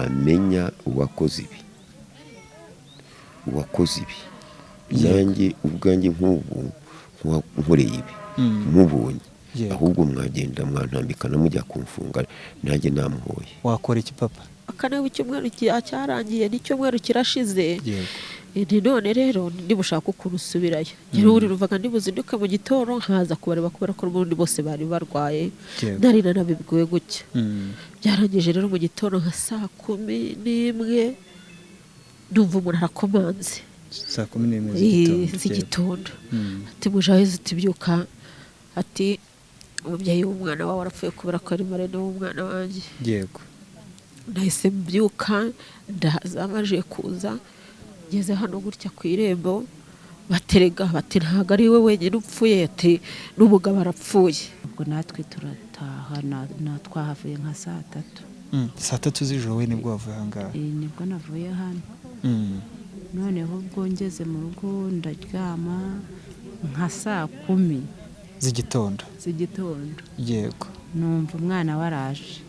Namenya uwakoze ibi, uwakoze ibi, nanjye ubwanjye nk'ubu nkoreye ibi mubonye, ahubwo mwagenda mwantambikana mujya kumfunga, nanjye namuhoye. Wakora iki, papa? Kane w'icyumweru cyarangiye, n'icyumweru kirashize. Nti none rero nibushaka ukuntu usubirayo, njyewe uri ruvaga ndibuzinduke mu gitondo nkaza kubareba, kubera ko n'ubundi bose bari barwaye. Nari nanabibwiwe gutya. Byarangije rero mu gitondo nka saa 11 ndumva umuntu arakomanze. Saa 11 z'igitondo? Z'igitondo. Ati: "Mujahezi," ati, "byuka," ati: "Umubyeyi w'umwana wawe arapfuye," kubera ko ari marene w'umwana wanjye. Nahise mbyuka, ndaza. Maze kuza, ngeze hano gutya ku irembo, baterega bati: "Ntabwo ari we wenyine upfuye," ati: "N'umugabo arapfuye." Ubwo natwe turataha, na twahavuye nka saa 3. Saa 3 z'ijoro we nibwo wavuye ahangaha? Nibwo navuye hano. Noneho ubwo ngeze mu rugo ndaryama, nka saa 10 z'igitondo. Z'igitondo. Numva umwana waraje,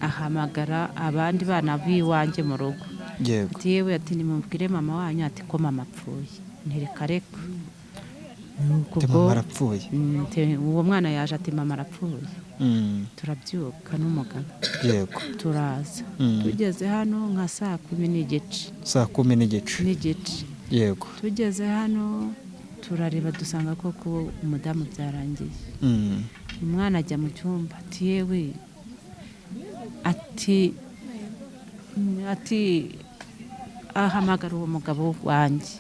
ahamagara abandi bana b'iwanjye mu rugo. Ati: "Yewe," ati, "nimubwire mama wanyu," ati, "ko mama apfuye." Ntireka reka. Nuko Ati ubwo mama arapfuye? Uwo mwana yaje ati: "Mama arapfuye." Turabyuka n'umugabo, turaza. Tugeze hano nka saa 10:30. Saa 10:30? N'igice. Tugeze hano turareba, dusanga koko umudamu byarangiye. Umwana ajya mu cyumba ati: "Yewe," ati, ahamagara uwo mugabo wanjye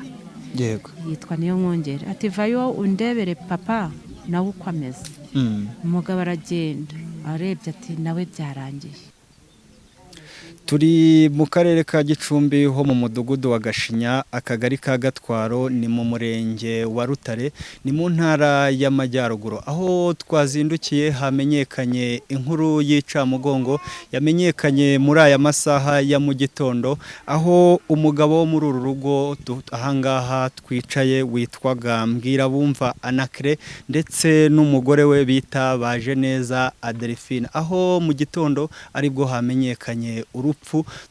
yitwa niyo mwongere, ati: "Vayo undebere papa nawe uko ameze." Umugabo aragenda, arebye ati: "Nawe byarangiye." Turi mu karere ka Gicumbi ho mu mudugudu wa Gashinya, akagari ka Gatwaro, ni mu murenge wa Rutare, ni mu ntara y'Amajyaruguru, aho twazindukiye hamenyekanye inkuru y'icamugongo yamenyekanye muri aya masaha ya mu gitondo, aho umugabo wo muri uru rugo ahangaha twicaye witwaga Mbwirabumva Anakire ndetse n'umugore we bita Bajeneza Adelphine, aho mu gitondo aribwo hamenyekanye urupfu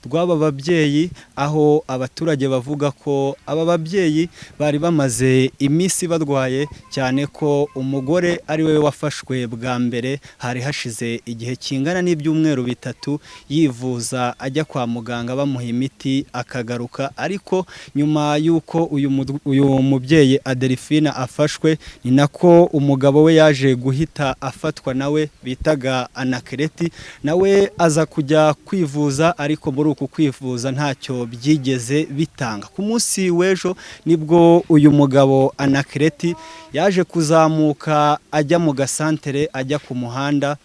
rw'aba babyeyi, aho abaturage bavuga ko aba babyeyi bari bamaze iminsi barwaye, cyane ko umugore ari we wafashwe bwa mbere. Hari hashize igihe kingana n'ibyumweru 3 yivuza, ajya kwa muganga bamuha imiti akagaruka, ariko nyuma y'uko uyu mubyeyi Adelphine afashwe, ni nako umugabo we yaje guhita afatwa nawe bitaga Anakereti, nawe aza kujya kwivuza, ariko muri uku kwivuza ntacyo byigeze bitanga. Ku munsi w'ejo nibwo uyu mugabo Anakereti yaje kuzamuka ajya mu gasantere, ajya ku muhanda.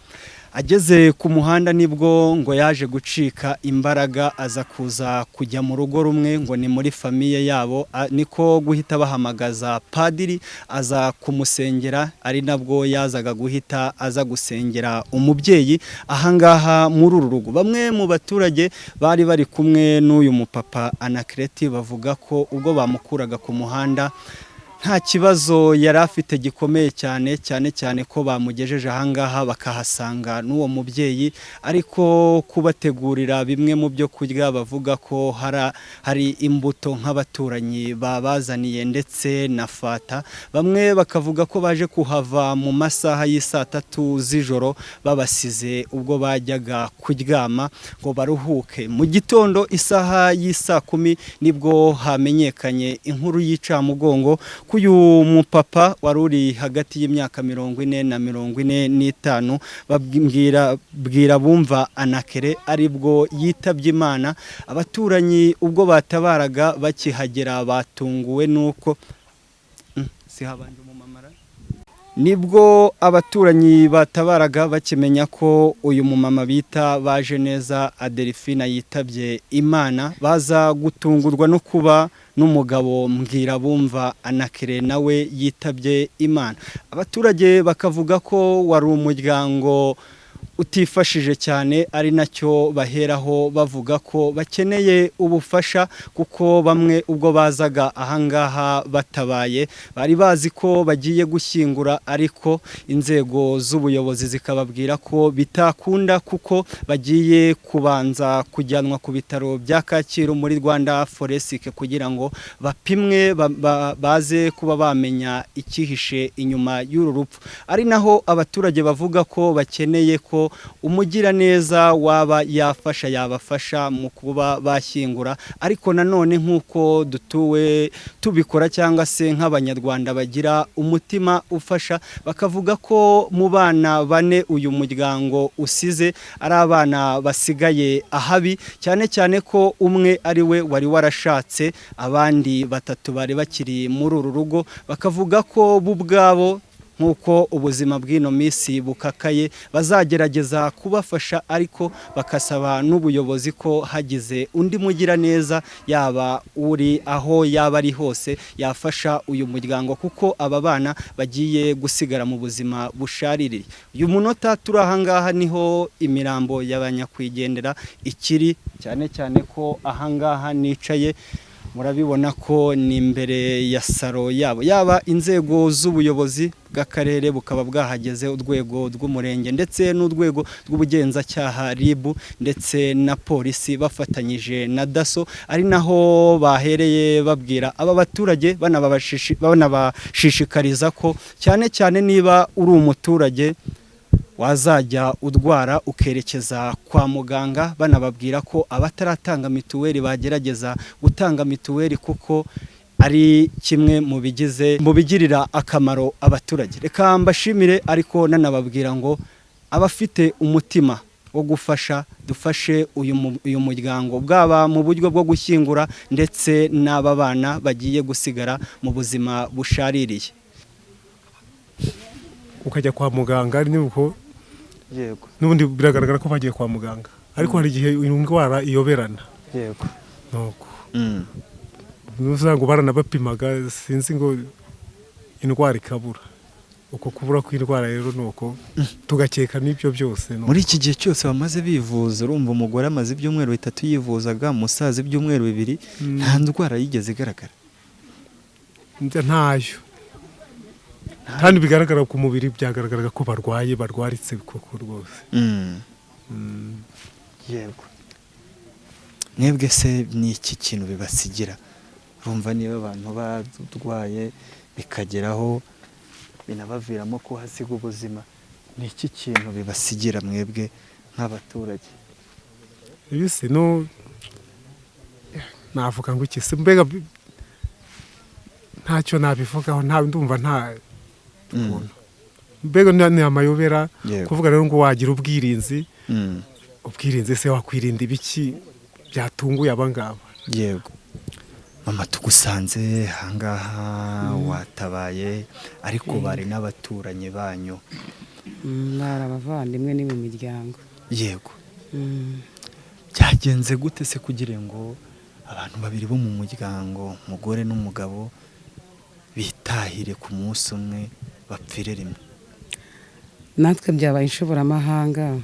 Ageze ku muhanda nibwo ngo yaje gucika imbaraga, aza kuza kujya mu rugo rumwe, ngo ni muri famille yabo, niko guhita bahamagaza padiri aza kumusengera, ari nabwo yazaga guhita aza gusengera umubyeyi ahangaha muri uru rugo. Bamwe mu baturage bari bari kumwe n'uyu mupapa Anakereti bavuga ko ubwo bamukuraga ku muhanda nta kibazo yari afite gikomeye cyane, cyane cyane ko bamugejeje ahangaha bakahasanga n'uwo mubyeyi, ariko kubategurira bimwe mu byo kurya, bavuga ko hari imbuto nk'abaturanyi babazaniye ndetse na fata. Bamwe bakavuga ko baje kuhava mu masaha y'isaa 3 z'ijoro, babasize ubwo bajyaga kuryama ngo baruhuke. Mu gitondo isaha y'isaa 10 nibwo hamenyekanye inkuru y'icamugongo ko uyu mupapa wari uri hagati y'imyaka 40 na 45, babwira bwira bumva Anakere, aribwo yitabye Imana. Abaturanyi ubwo batabaraga bakihagera batunguwe nuko si habanje umumamara. Nibwo abaturanyi batabaraga bakimenya ko uyu mumama bita Bajeneza Adelphine yitabye Imana, baza gutungurwa no kuba n'umugabo Mbwirabumva Anakire nawe yitabye Imana. Abaturage bakavuga ko wari umuryango utifashije cyane, ari nacyo baheraho bavuga ko bakeneye ubufasha, kuko bamwe ubwo bazaga ahangaha batabaye bari bazi ko bagiye gushyingura, ariko inzego z'ubuyobozi zikababwira ko bitakunda kuko bagiye kubanza kujyanwa ku bitaro bya Kacyiru muri Rwanda Forensic kugira ngo bapimwe baze kuba bamenya icyihishe inyuma y'uru rupfu. Ari naho abaturage bavuga ko bakeneye ko umugiraneza waba yafasha yabafasha mu kuba bashyingura, ariko nanone nk'uko dutuwe tubikora cyangwa se nk'abanyarwanda bagira umutima ufasha, bakavuga ko mu bana bane uyu muryango usize ari abana basigaye ahabi, cyane cyane ko umwe ari we wari warashatse, abandi batatu bari bakiri muri uru rugo. Bakavuga ko bo ubwabo nk'uko ubuzima bw'ino minsi bukakaye bazagerageza kubafasha, ariko bakasaba n'ubuyobozi ko hagize undi mugiraneza yaba uri aho yaba ari hose yafasha uyu muryango, kuko aba bana bagiye gusigara mu buzima bushaririye. Uyu munota turi ahangaha niho imirambo y'abanyakwigendera ikiri, cyane cyane ko ahangaha nicaye murabibona ko ni imbere ya saro yabo. Yaba inzego z'ubuyobozi bw'akarere bukaba bwahageze, urwego rw'umurenge ndetse n'urwego rw'ubugenzacyaha RIB ndetse na polisi bafatanyije na DASSO, ari naho bahereye babwira aba baturage banabashishikariza ko cyane cyane niba uri umuturage wazajya udwara ukerekeza kwa muganga, banababwira ko abataratanga mituweli bagerageza gutanga mituweli kuko ari kimwe mu bigize mu bigirira akamaro abaturage. Reka mbashimire, ariko nanababwira ngo abafite umutima wo gufasha dufashe uyu muryango, bwaba mu buryo bwo gushyingura ndetse n'aba bana bagiye gusigara mu buzima bushaririye. Ukajya kwa muganga nuko yego n'ubundi biragaragara ko bagiye kwa muganga, ariko hari igihe indwara iyoberana. Yego nuko ngo baranabapimaga sinzi ngo indwara ikabura, uko kubura kw'indwara rero nuko tugakeka n'ibyo byose. Muri iki gihe cyose bamaze bivuza, urumva umugore amaze ibyumweru 3 yivuzaga, umusaza ibyumweru 2, nta ndwara yigeze igaragara. Ntayo, kandi bigaragara ku mubiri, byagaragaraga ko barwaye, barwaritse koko rwose. Yego mwebwe se ni iki kintu bibasigira? Urumva niba abantu barwaye bikageraho binabaviramo kuhasiga ubuzima, ni iki kintu bibasigira mwebwe nk'abaturage? Ibise no navuga ngo iki se, mbega ntacyo nabivugaho, nta ndumva nta ukuntu mbega ni amayobera. Kuvuga rero ngo wagira ubwirinzi, ubwirinzi se wakwirinda ibiki byatunguye abangaba? Yego mama, tugusanze ahangaha watabaye, ariko bari n'abaturanyi banyu. Bari abavandimwe ni mu miryango. Yego byagenze gute se kugira ngo abantu babiri bo mu muryango, umugore n'umugabo, bitahire ku munsi umwe bapfire rimwe? Natwe byabaye inshoboramahanga,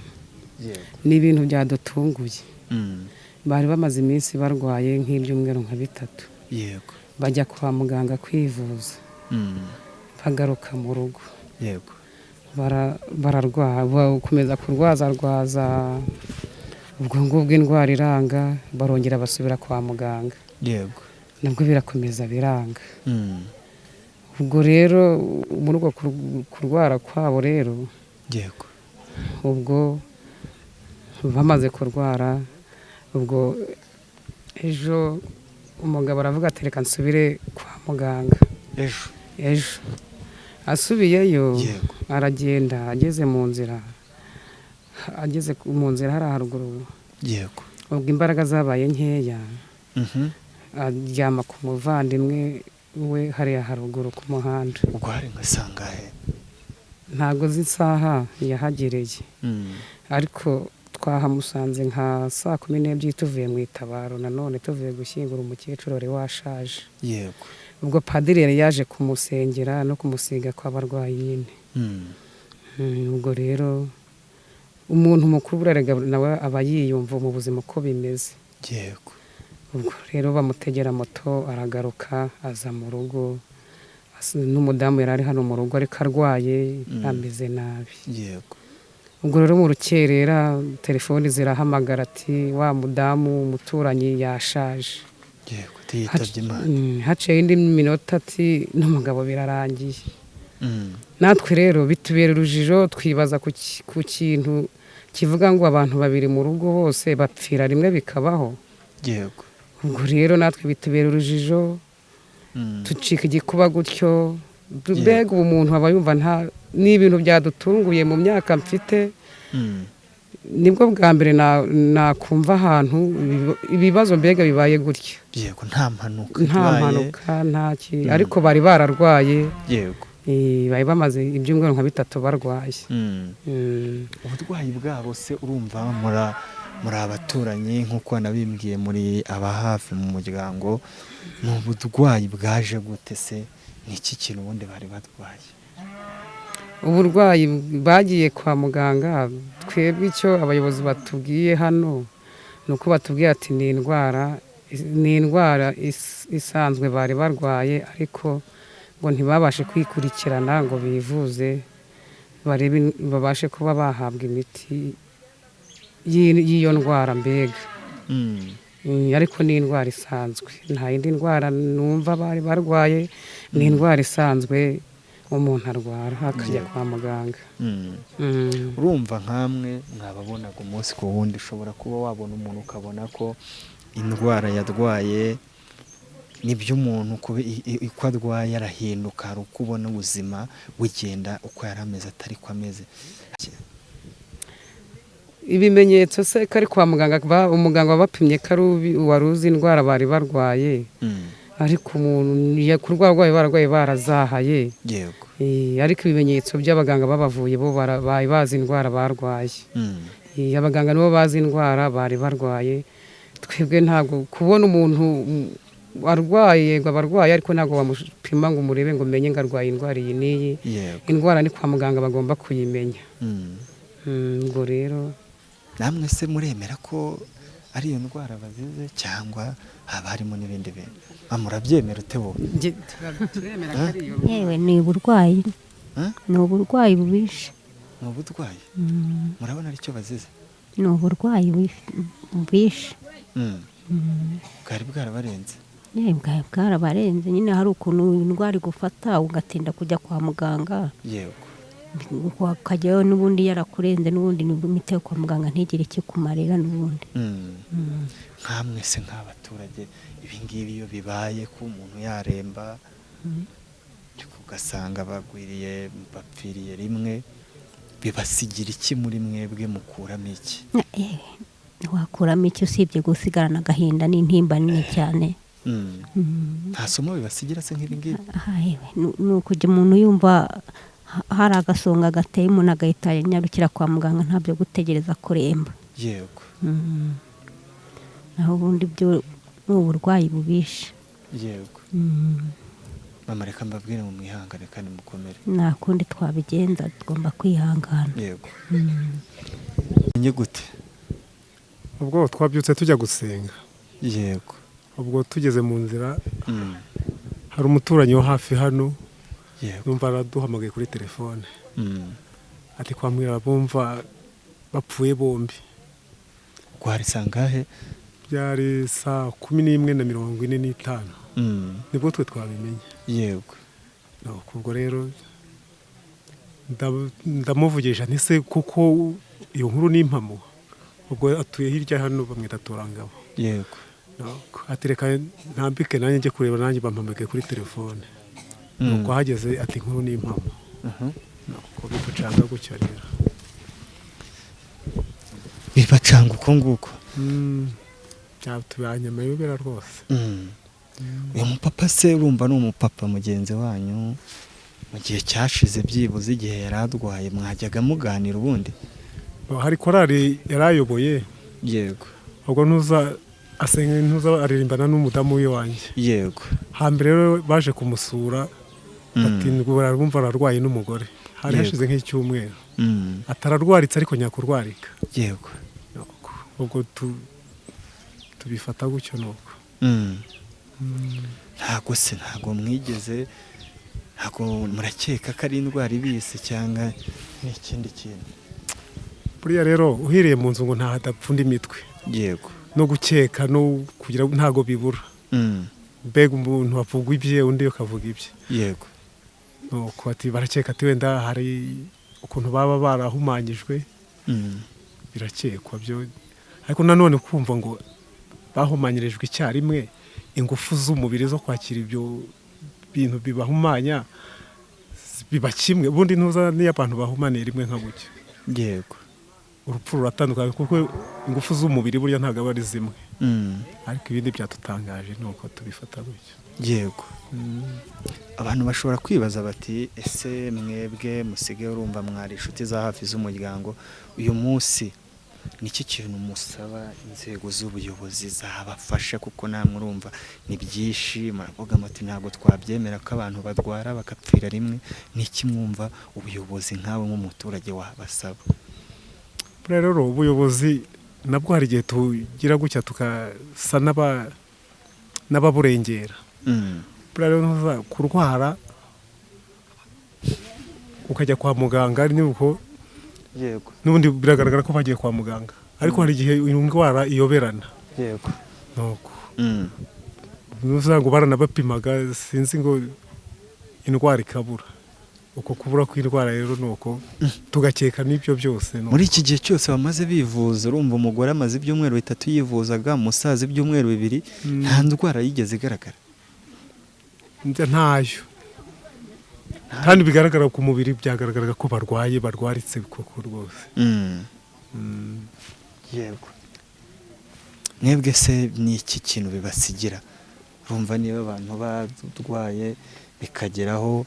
ni ibintu byadutunguye. Bari bamaze iminsi barwaye nk'ibyumweru nka 3. Yego bajya kwa muganga kwivuza, bagaruka mu rugo. Yego bararwara, bakomeza kurwaza rwaza, ubwo ngubwo indwara iranga, barongera basubira kwa muganga. Yego nabwo birakomeza biranga. Ubwo rero muri uko kurwara kwabo rero, yego ubwo bamaze kurwara, ubwo ejo umugabo aravuga ati reka nsubire kwa muganga. Ejo asubiyeyo aragenda, ageze mu nzira, hari haruguru. Yego ubwo imbaraga zabaye nkeya, aryama ku muvandimwe we hariya haruguru ku muhanda. Ubwo hari nka sangahe? Ntago z'isaha yahagereye, ariko twahamusanze nka saa 12 tuvuye mu itabaro, nanone tuvuye gushyingura umukecuru wari washaje. Yego ubwo padiri yari yaje kumusengera no kumusiga kw'abarwayi nyine. Ubwo rero Umuntu mukuru burarega nawe aba yiyumva mu buzima uko bimeze. Yego. Ubwo rero bamutegera moto aragaruka aza mu rugo, n'umudamu yari ari hano mu rugo ariko arwaye ameze nabi. Yego. Ubwo rero mu rukerera telefoni zirahamagara ati wa mudamu umuturanyi yashaje. Yego, yitabye Imana. Haciye indi minota ati n'umugabo birarangiye. Natwe rero bitubera urujijo, twibaza ku kintu kivuga ngo abantu babiri mu rugo bose bapfira rimwe bikabaho. Yego. Ubwo rero natwe bitubera urujijo, tucika igikuba gutyo. Mbega ubu umuntu aba yumva nta ni ibintu byadutunguye mu myaka mfite. Nibwo bwa mbere nakumva ahantu ibibazo mbega bibaye gutya. Yego, nta mpanuka. Nta mpanuka, nta ki, ariko bari bararwaye. Yego. Bari bamaze ibyumweru nka 3 barwaye. Uburwayi bwabo se urumva muri abaturanyi nkuko nabimbwiye muri aba hafi mu muryango, ni uburwayi bwaje gute se? Ni iki kintu ubundi bari barwaye? Uburwayi bagiye kwa muganga, twebwe icyo abayobozi batubwiye hano ni uko batubwiye ati ni indwara isanzwe bari barwaye, ariko ngo ntibabashe kwikurikirana ngo bivuze barebe babashe kuba bahabwa imiti y'iyo ndwara mbega. Ariko ni indwara isanzwe, nta yindi ndwara numva bari barwaye, ni indwara isanzwe umuntu arwara akajya kwa muganga. Urumva nkamwe mwababonaga umunsi ku wundi, ushobora kuba wabona umuntu ukabona ko indwara yarwaye nibyo umuntu uko arwaye arahinduka, hari uko ubona ubuzima bugenda uko yari ameze atari ko ameze. Ibimenyetso se kari kwa muganga, umuganga wabapimye ko ari wari uzi indwara bari barwaye, ariko umuntu kurwara barwaye barazahaye. Yego. Ariko ibimenyetso by'abaganga babavuye bo bari bazi indwara barwaye. Abaganga nibo bazi indwara bari barwaye, twebwe ntabwo kubona umuntu arwaye ngo abarwaye, ariko ntabwo bamupima ngo umurebe ngo umenye ngo arwaye indwara iyi n'iyi. Indwara ni kwa muganga bagomba kuyimenya. Ngo rero namwe se muremera ko ari iyo ndwara bazize cyangwa haba harimo n'ibindi bintu? Murabyemera ute wowe? Yewe ni uburwayi, ni uburwayi bubishe. Ni uburwayi? Murabona aricyo bazize? Ni uburwayi bubishe. Bwari bwarabarenze? Bwari bwarabarenze nyine, hari ukuntu indwara igufata ugatinda kujya kwa muganga. Yego. Ukajyayo n'ubundi yarakurenze, n'ubundi imiti yo kwa muganga ntigire icyo ikumarira n'ubundi. Nkamwe se nk'abaturage ibi ngibi iyo bibaye ko umuntu yaremba ugasanga bagwiriye bapfiriye rimwe, bibasigira iki muri mwebwe? Mukuramo iki? Wakuramo iki usibye gusigarana agahinda n'intimba nini cyane? Nta somo bibasigira se nk'ibi ngibi? Ni ukujya umuntu yumva hari agasonga gateye umuntu agahita anyarukira kwa muganga, ntabyo gutegereza kuremba. Yego. Naho ubundi byo ni uburwayi bubishe. Yego. Mama reka mbabwire mu mwihangane kandi mukomere. Nta kundi twabigenza, tugomba kwihangana. Yego. Nye gute? Ubwo twabyutse tujya gusenga. Yego. Ubwo tugeze mu nzira hari umuturanyi wo hafi hano. Numva araduhamagaye kuri telefone. Ati kwa mwira bumva bapfuye bombi. Kwari sangahe? Byari saa 11:45. Nibwo twe twabimenye. Yego. Ubwo rero ndamuvugisha nti se kuko iyo nkuru ni impamo. Ubwo atuye hirya hano bamwita Torangabo. Yego. Ati reka ntambike nanjye njye kureba, nanjye bampamagaye kuri telefone. Nuko hageze ati inkuru ni impamo. Nuko bibacanga gutyo rero. Bibacanga uko nguko. Byatubanye amayobera rwose. Uyu mupapa se urumva ni umupapa mugenzi wanyu, mu gihe cyashize byibuze igihe yaradwaye mwajyaga muganira ubundi? Hari korali yarayoboye. Yego. Ubwo ntuza asenga ntuza aririmbana n'umudamu we wanjye. Yego. Hambere rero baje kumusura ati barumva ararwaye n'umugore. Hari hashize nk'icyumweru. Atararwaritse ariko nyakurwarika. Yego. Ubwo tubifata gutyo nuko. Ntago se ntago mwigeze, ntago murakeka ko ari indwara ibise cyangwa n'ikindi kintu? Buriya rero uhiriye mu nzu ngo nta hadapfunda imitwe. Yego. No gukeka no kugira ntago bibura. Mbega umuntu avuga ibye undi akavuga ibye. Yego. Nuko ati barakeka ati wenda hari ukuntu baba barahumanyijwe. Birakekwa byo, ariko nanone kumva ngo bahumanyirijwe icyarimwe, ingufu z'umubiri zo kwakira ibyo bintu bibahumanya biba kimwe. Ubundi ntuza niyo abantu bahumaniye rimwe nka gutyo. Yego. Urupfu ruratandukanye kuko ingufu z'umubiri burya ntabwo aba ari zimwe. Ariko ibindi byatutangaje nuko tubifata gutyo. Yego. Abantu bashobora kwibaza bati ese mwebwe musigaye urumva mwari inshuti za hafi z'umuryango, uyu munsi niki kintu musaba inzego z'ubuyobozi zabafasha? Kuko namwe urumva ni byinshi, muravuga muti ntabwo twabyemera ko abantu barwara bagapfira rimwe. Niki mwumva ubuyobozi nkawe nk'umuturage wabasaba? Rero ubuyobozi nabwo hari igihe tugira gutya tukasa n'ababurengera. Rero kurwara ukajya kwa muganga nuko. Yego. N'ubundi biragaragara ko bagiye kwa muganga, ariko hari igihe indwara iyoberana. Yego. Nuko ngo baranabapimaga sinzi ngo indwara ikabura. Uko kubura kw'indwara rero nuko tugakeka n'ibyo byose. Muri iki gihe cyose bamaze bivuza, urumva umugore amaze ibyumweru 3 yivuzaga, umusaza ibyumweru 2, nta ndwara yigeze igaragara. Ntayo. Kandi bigaragara ku mubiri, byagaragaraga ko barwaye, barwaritse koko rwose. Yego. Mwebwe se ni iki kintu bibasigira? Urumva niba abantu barwaye bikageraho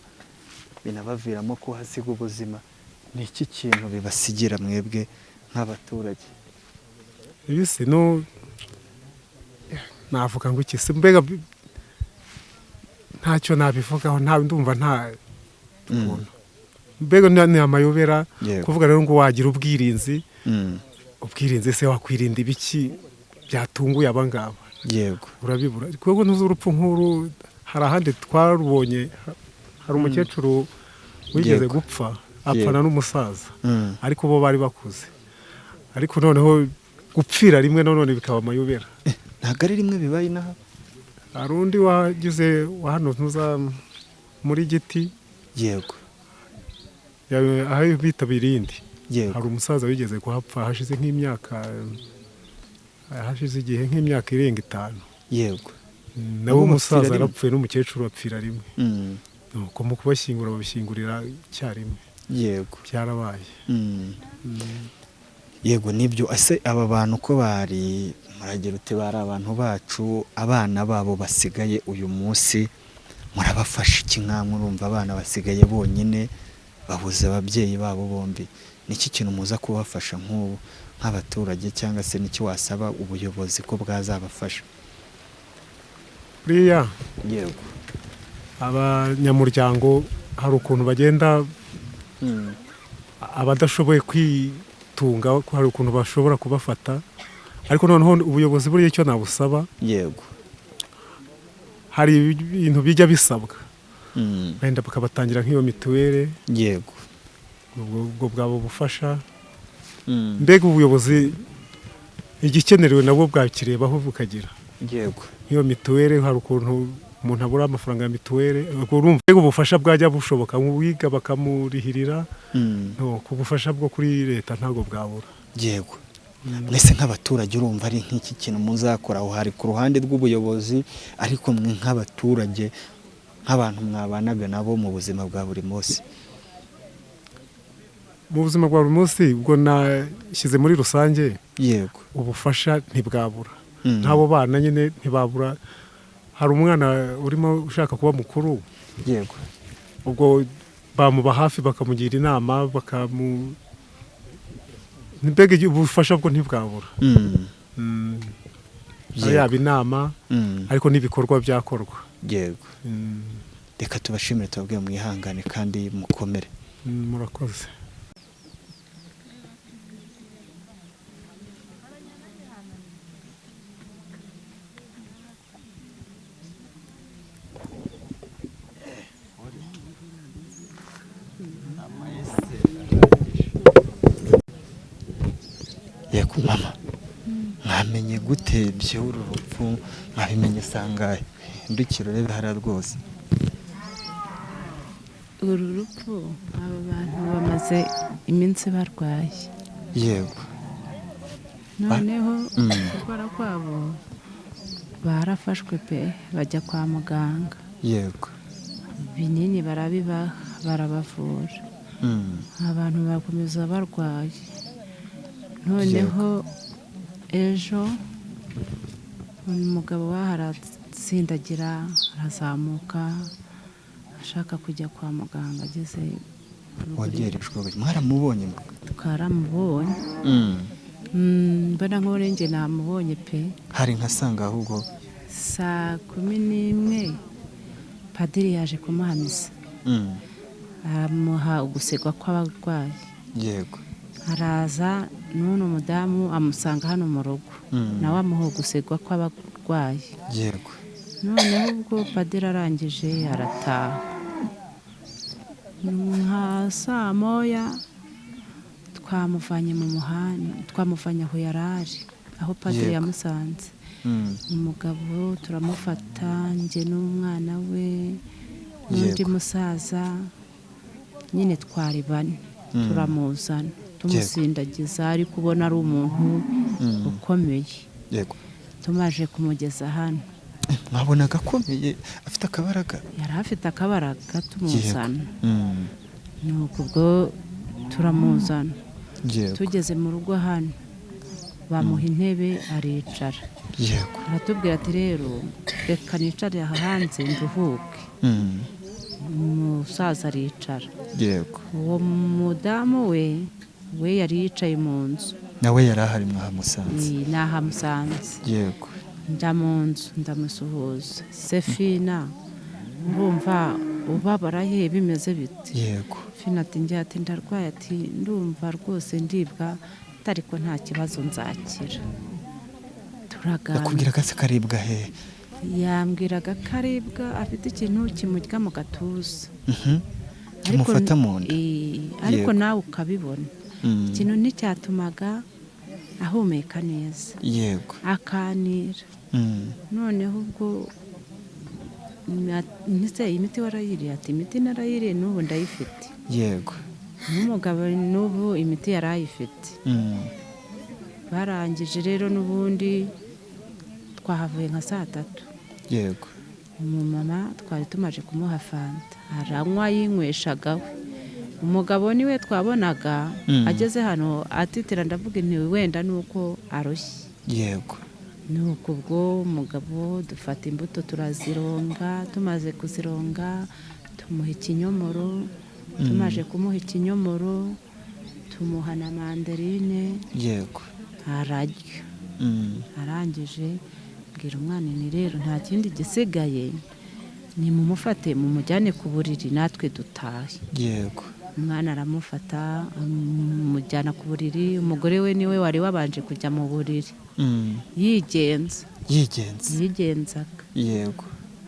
binabaviramo kuhasiga ubuzima, ni iki kintu bibasigira mwebwe nk'abaturage? Ibise no navuga ngo iki se, mbega ntacyo nabivugaho, nta ndumva nta ukuntu. Mbega ni amayobera. Kuvuga rero ngo wagira ubwirinzi, ubwirinzi se wakwirinda ibiki byatunguye abangaba? Yego. Urabibura kuko ntuzi urupfu nkuru. Hari ahandi twarubonye, hari umukecuru wigeze gupfa apfana n'umusaza, ariko bo bari bakuze. Ariko noneho gupfira rimwe none bikaba amayobera. Ntabwo ari rimwe bibaye inaha. Hari undi wagize wa hano ntuza muri Giti. Yego. Aho bitabiriye indi. Yego. Hari umusaza wigeze kuhapfa hashize nk'imyaka, hashize igihe nk'imyaka irenga 5. Yego. Nawe umusaza arapfuye n'umukecuru apfira rimwe. Nuko mu kubashyingura babishyingurira icyarimwe. Yego. Byarabaye. Yego nibyo. Ese aba bantu ko bari muragira uti bari abantu bacu, abana babo basigaye uyu munsi murabafasha iki? Nkamwe urumva abana basigaye bonyine babuze ababyeyi babo bombi, niki kintu muza kubafasha nk'ubu nk'abaturage, cyangwa se niki wasaba ubuyobozi ko bwazabafasha? Buriya Yego. Abanyamuryango hari ukuntu bagenda, abadashoboye kwitunga hari ukuntu bashobora kubafata, ariko noneho ubuyobozi buriya icyo nabusaba. Yego. Hari ibintu bijya bisabwa, wenda bakabatangira nk'iyo mituweli. Yego. Ubwo bwabo bufasha. Mbega ubuyobozi igikenerewe nabwo bwakirebaho bukagira. Yego. Nk'iyo mituweli hari ukuntu umuntu abura amafaranga ya mituweli, urumva ubufasha bwajya bushoboka, uwiga bakamurihirira. Ku bufasha bwo kuri leta ntabwo bwabura. Yego. Mwese nk'abaturage urumva ari nk'iki kintu muzakora aho hari ku ruhande rw'ubuyobozi, ariko mwe nk'abaturage, nk'abantu mwabanaga nabo mu buzima bwa buri munsi? Mu buzima bwa buri munsi ubwo nashyize muri rusange. Yego. Ubufasha ntibwabura. Nk'abo bana nyine ntibabura. Hari umwana urimo ushaka kuba mukuru. Yego. Ubwo bamuba hafi bakamugira inama, mbega ubufasha bwo ntibwabura. Yaba inama ariko n'ibikorwa byakorwa. Yego. Reka tubashimire, tubabwire mwihangane kandi mukomere. Murakoze. Yego mama, mwamenye gute by'uru rupfu? Mwabimenye sangahe? Hindukira urebe hariya rwose. Uru rupfu aba bantu bamaze iminsi barwaye. Yego. Noneho kurwara kwabo barafashwe pe, bajya kwa muganga. Yego. Ibinini barabibaha, barabavura. Abantu bakomeza barwaye. Noneho ejo umugabo waho aratsindagira, arazamuka ashaka kujya kwa muganga, ageze wongerejwe. Mwaramubonye? Twaramubonye. Mbona nk'urenge namubonye pe. Hari nka sanga ahubwo saa 11 padiri yaje kumuhamisa, amuha ugusigwa kw'abarwayi. Yego. Araza n'uno mudamu amusanga hano mu rugo, nawe amuha ugusigwa kw'abarwayi. Yego. Noneho ubwo padiri arangije arataha nka saa moya, twamuvanye mu muhanda, twamuvanye aho yari ari, aho padiri yamusanze. Umugabo turamufata, njye n'umwana we n'undi musaza, nyine twari bane, turamuzana tumusindagiza, ariko ubona ari umuntu ukomeye. Yego. Tumaje kumugeza hano, mwabonaga akomeye, afite akabaraga. Yari afite akabaraga, tumuzana. Nuko ubwo turamuzana, tugeze mu rugo hano bamuha intebe aricara. Yego. Aratubwira ati rero reka nicare aha hanze nduhuke. Umusaza aricara. Yego. Uwo mudamu we yari yicaye mu nzu. Nawe yari ahari mwahamusanze? Nahamusanze. Yego. Njya mu nzu ndamusuhuza. Sefina, urumva ubabara he, bimeze bite? Yego. Fina ati njye ati ndarwaye, ati ndumva rwose ndibwa, ariko nta kibazo nzakira. Turaganira. Yakubwiraga se karibwa he? Yambwiraga karibwa afite ikintu kimurya mu gatuza. Kimufata mu nda. Ariko nawe ukabibona. Ikintu nticyatumaga ahumeka neza. Yego. Akanira. Noneho ubwo ntise imiti warayiriye? Ati imiti narayiriye n'ubu ndayifite. Yego. N'umugabo n'ubu imiti yarayifite. Barangije rero n'ubundi twahavuye nka saa 3. Yego. Umumama twari tumaje kumuha fanta, aranywa yinyweshaga we. Umugabo niwe twabonaga ageze hano atitira, ndavuga inti wenda nuko arushye. Yego. Nuko ubwo umugabo dufata imbuto turazironga, tumaze kuzironga tumuha ikinyomoro, tumaje kumuha ikinyomoro tumuha na manderine. Yego. Ararya. Arangije mbwira umwana ni rero nta kindi gisigaye, ni mumufate mumujyane ku buriri natwe dutahe. Yego. Umwana aramufata amujyana ku buriri, umugore we niwe wari wabanje kujya mu buriri. Yigenza. Yigenzaga. Yego.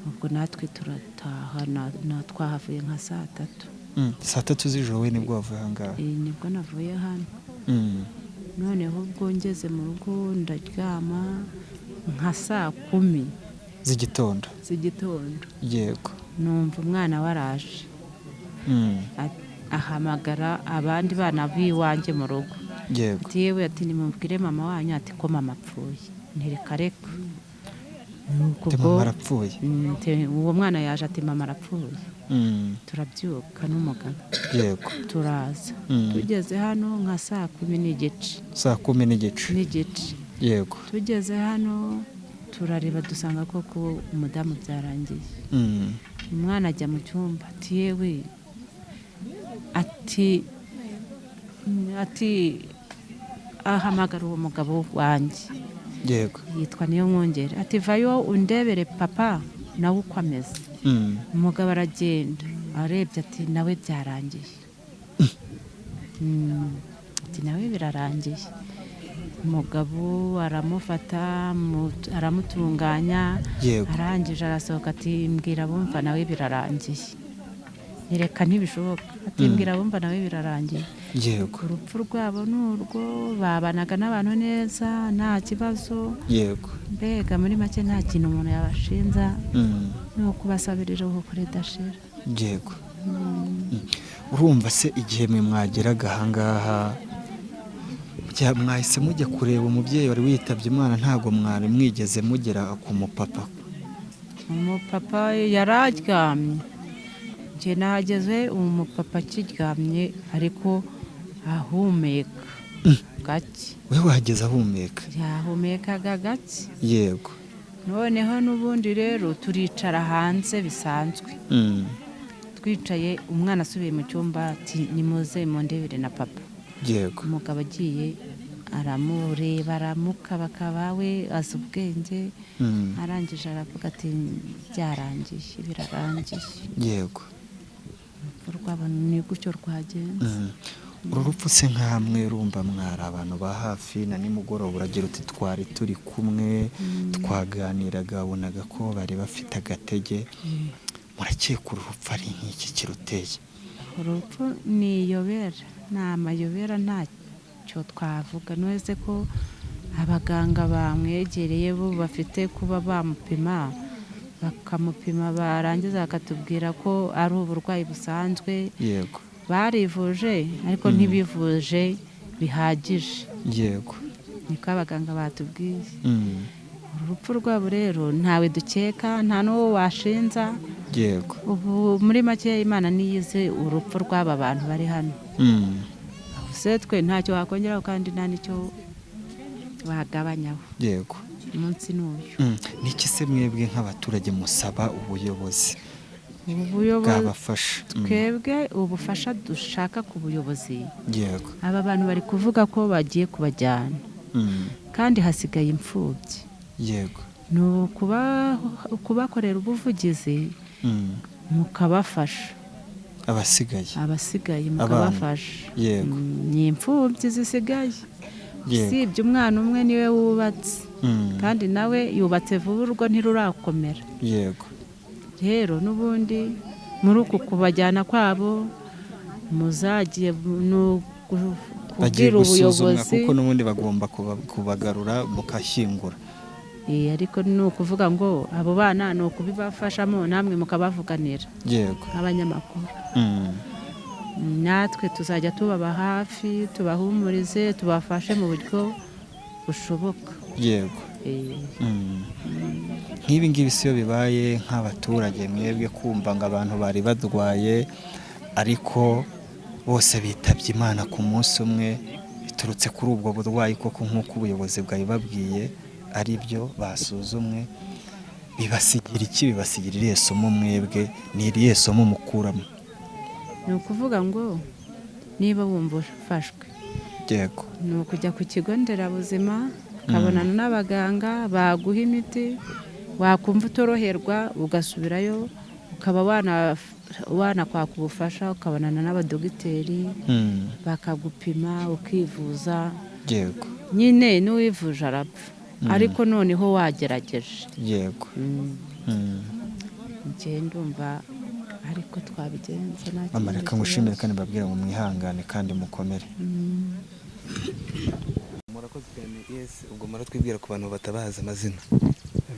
Ubwo natwe turataha, na twahavuye nka saa 3. Saa 3 z'ijoro we nibwo wavuye aha ngaha? Nibwo navuye hano. Noneho ubwo ngeze mu rugo ndaryama nka saa 10 z'igitondo. Yego. Numva umwana waraje. Ahamagara abandi bana b'iwanjye mu rugo. Yego. Ati yewe, ati nimubwire mama wanyu ati ko mama apfuye. Ntireka reka. Nuko mama arapfuye. Uwo mwana yaje ati mama arapfuye. Turabyuka n'umugabo. Yego. Turaza. Tugeze hano nka saa 10:15. Saa 10:15. Yego. Tugeze hano turareba dusanga koko umudamu byarangiye. Umwana ajya mu cyumba ati yewe, ati ahamagara uwo mugabo wanjye. Yego. Yitwa niyo mwongere. Ati vayo undebere papa nawe uko ameze. Umugabo aragenda arebye ati nawe byarangiye. Ati nawe birarangiye. Umugabo aramufata aramutunganya, arangije arasohoka ati mbwira bumva nawe birarangiye. Nireka ntibishoboka, ati mbwira bumva nawe birarangiye. Yego. Urupfu rwabo nurwo, babanaga n'abantu neza nta kibazo. Yego. Mbega muri make nta kintu umuntu yabashinza, ni ukubasabira iruhuko ridashira. Yego. Urumva se igihe mwe mwageraga ahangaha mwahise mujya kureba umubyeyi wari witabye Imana, ntabwo mwari mwigeze mugera ku mupapa? Umupapa yararyamye, njye nahageze umupapa akiryamye ariko ahumeka gake. We wahageze ahumeka? Yahumekaga gake. Yego. Noneho n'ubundi rero turicara hanze bisanzwe, twicaye umwana asubiye mu cyumba ati nimuze mundebere na papa. Yego. Umugabo agiye aramureba aramukabakaba, we azi ubwenge, arangije aravuga ati byarangiye birarangiye. Yego. Urupfu rwabo ni gutyo rwagenze. Uru rupfu se nkamwe rumva mwari abantu ba hafi, na nimugoroba uragira uti twari turi kumwe, twaganiraga, wabonaga ko bari bafite agatege, murakeka uru rupfu ari nk'iki kiruteye? Urupfu ni iyobera, ni amayobera, ntacyo twavuga. Nwese ko abaganga bamwegereye bo bafite kuba bamupima, bakamupima barangiza bakatubwira ko ari uburwayi busanzwe. Yego. Barivuje ariko ntibivuje bihagije. Yego. Niko abaganga batubwiye. Urupfu rwabo rero ntawe dukeka, nta n'uwo washinza. Yego. Ubu muri make Imana niyize urupfu rw'aba bantu bari hano. Se twe ntacyo wakongeraho kandi nta nicyo wagabanyaho. Yego. Umunsi n'uyu. Niki se mwebwe nk'abaturage musaba ubuyobozi bwabafasha? Twebwe ubufasha dushaka ku buyobozi. Yego. Aba bantu bari kuvuga ko bagiye kubajyana, kandi hasigaye imfubyi. Yego. Ni ukubakorera ubuvugizi, mukabafasha abasigaye mukabafasha. Yego. Ni imfubyi zisigaye, usibye umwana umwe niwe wubatse, kandi nawe yubatse vuba urugo ntirurakomera. Yego. Rero n'ubundi muri uku kubajyana kwabo muzagiye kubwira ubuyobozi, kuko n'ubundi bagomba kubagarura mukashyingura. Ariko ni ukuvuga ngo abo bana ni ukubibafashamo namwe mukabavuganira. Yego. Abanyamakuru. Natwe tuzajya tubaba hafi, tubahumurize, tubafashe mu buryo bushoboka. Yego. Nk'ibi ngibi siyo bibaye nk'abaturage mwebwe kumva ngo abantu bari badwaye ariko bose bitabye Imana ku munsi umwe biturutse kuri ubwo burwayi, koko nk'uko ubuyobozi bwabibabwiye ari byo basuzumwe, bibasigira iki? Bibasigira irihe somo mwebwe? Ni irihe somo mukuramo? Ni ukuvuga ngo niba wumva ufashwe, Yego, ni ukujya ku kigo nderabuzima ukabonana n'abaganga baguha imiti, wakumva utoroherwa ugasubirayo, ukaba wanakwaka ubufasha, ukabonana n'abadogiteri bakagupima ukivuza. Yego. Nyine n'uwivuje arapfa, ariko noneho wagerageje. Yego. Njye ndumva ariko twabigenza nta kintu. Reka ngushimire kandi mbabwira ngo mwihangane kandi mukomere. Murakoze cyane. Yes, ubwo muratwibwira ku bantu batabaza amazina.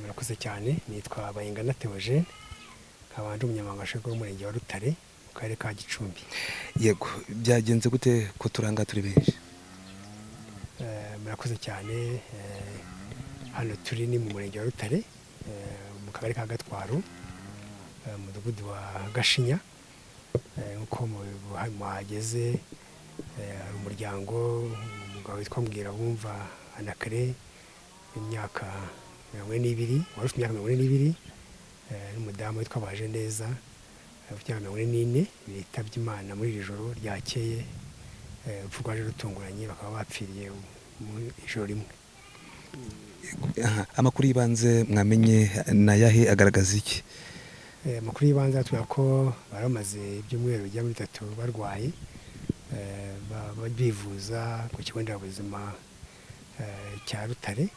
Murakoze cyane, nitwa Bayingana Theogene, nkaba ndi umunyamabanga nshingwabikorwa w'umurenge wa Rutare mu karere ka Gicumbi. Yego, byagenze gute ko turanga turi benshi? Murakoze cyane. Hano turi ni mu murenge wa Rutare mu kagari ka Gatwaro, umudugudu wa Gashinya. Nkuko muhageze hari umuryango, umugabo witwa Mbwirabumva Anakare w'imyaka 42, wari ufite imyaka 42, n'umudamu witwa Bajeneza ufite imyaka 44, bitabye Imana muri iri joro ryakeye. Urupfu rwaje rutunguranye, bakaba bapfiriye mu ijoro rimwe. Amakuru y'ibanze mwamenye nayahe, agaragaza iki? Amakuru y'ibanze atubwira ko bari bamaze ibyumweru bigera muri 3 barwaye, Bivuza ku kigo nderabuzima cya Rutare,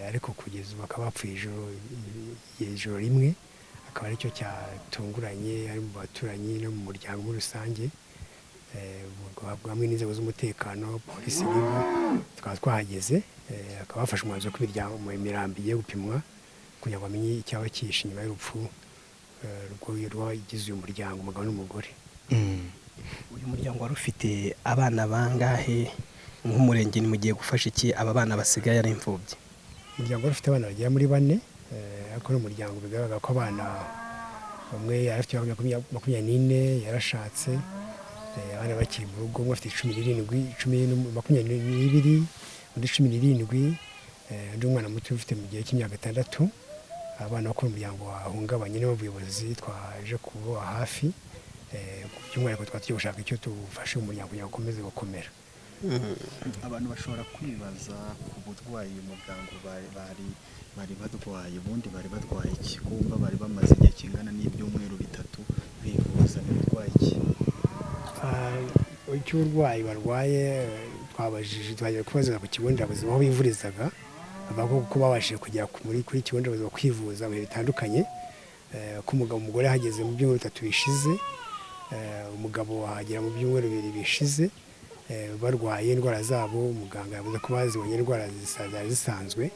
ariko kugeza ubu bakaba bapfuye ijoro rimwe, akaba aricyo cyatunguranye ari mu baturanyi no mu muryango muri rusange. Hamwe n'inzego z'umutekano, polisi, RIB, tukaba twahageze, bakaba bafashe umwanzuro ko imirambo igiye gupimwa kugira ngo bamenye icyaba cyihishe inyuma y'urupfu rw'abagize uyu muryango, umugabo n'umugore. Uyu muryango wari ufite abana bangahe? Nk'umurenge mugiye gufasha iki aba bana basigaye ari imfubyi? Umuryango wari ufite abana bagera muri 4, ariko ni umuryango bigaragara ko abana bamwe yari afite 24, yarashatse, abana bakiri mu rugo, umwe afite 17, 22, undi 17, undi mwana muto ufite mu gihe cy'imyaka 6. Abana bakora umuryango wahungabanye n'ubuyobozi twaje kuba hafi, by'umwihariko twari tugiye gushaka icyo tufashe umuryango kugira ngo ukomeze gukomera. Abantu bashobora kwibaza ku burwayi uyu muryango bari barwaye, ubundi bari barwaye iki? Kumva bari bamaze igihe kingana n'ibyumweru 3 bivuza, barwaye iki? Icy'uburwayi barwaye twabajije, twagiye kubaza ku kigo nderabuzima aho bivurizaga, bavuga ko babashije kugera kuri kigo nderabuzima kwivuza mu bihe bitandukanye, ko umugabo umugore ahageze mu byumweru 3 bishize, umugabo ahagera mu byumweru 2 bishize, barwaye indwara zabo. Muganga yavuze ko bazibonye indwara zari zisanzwe,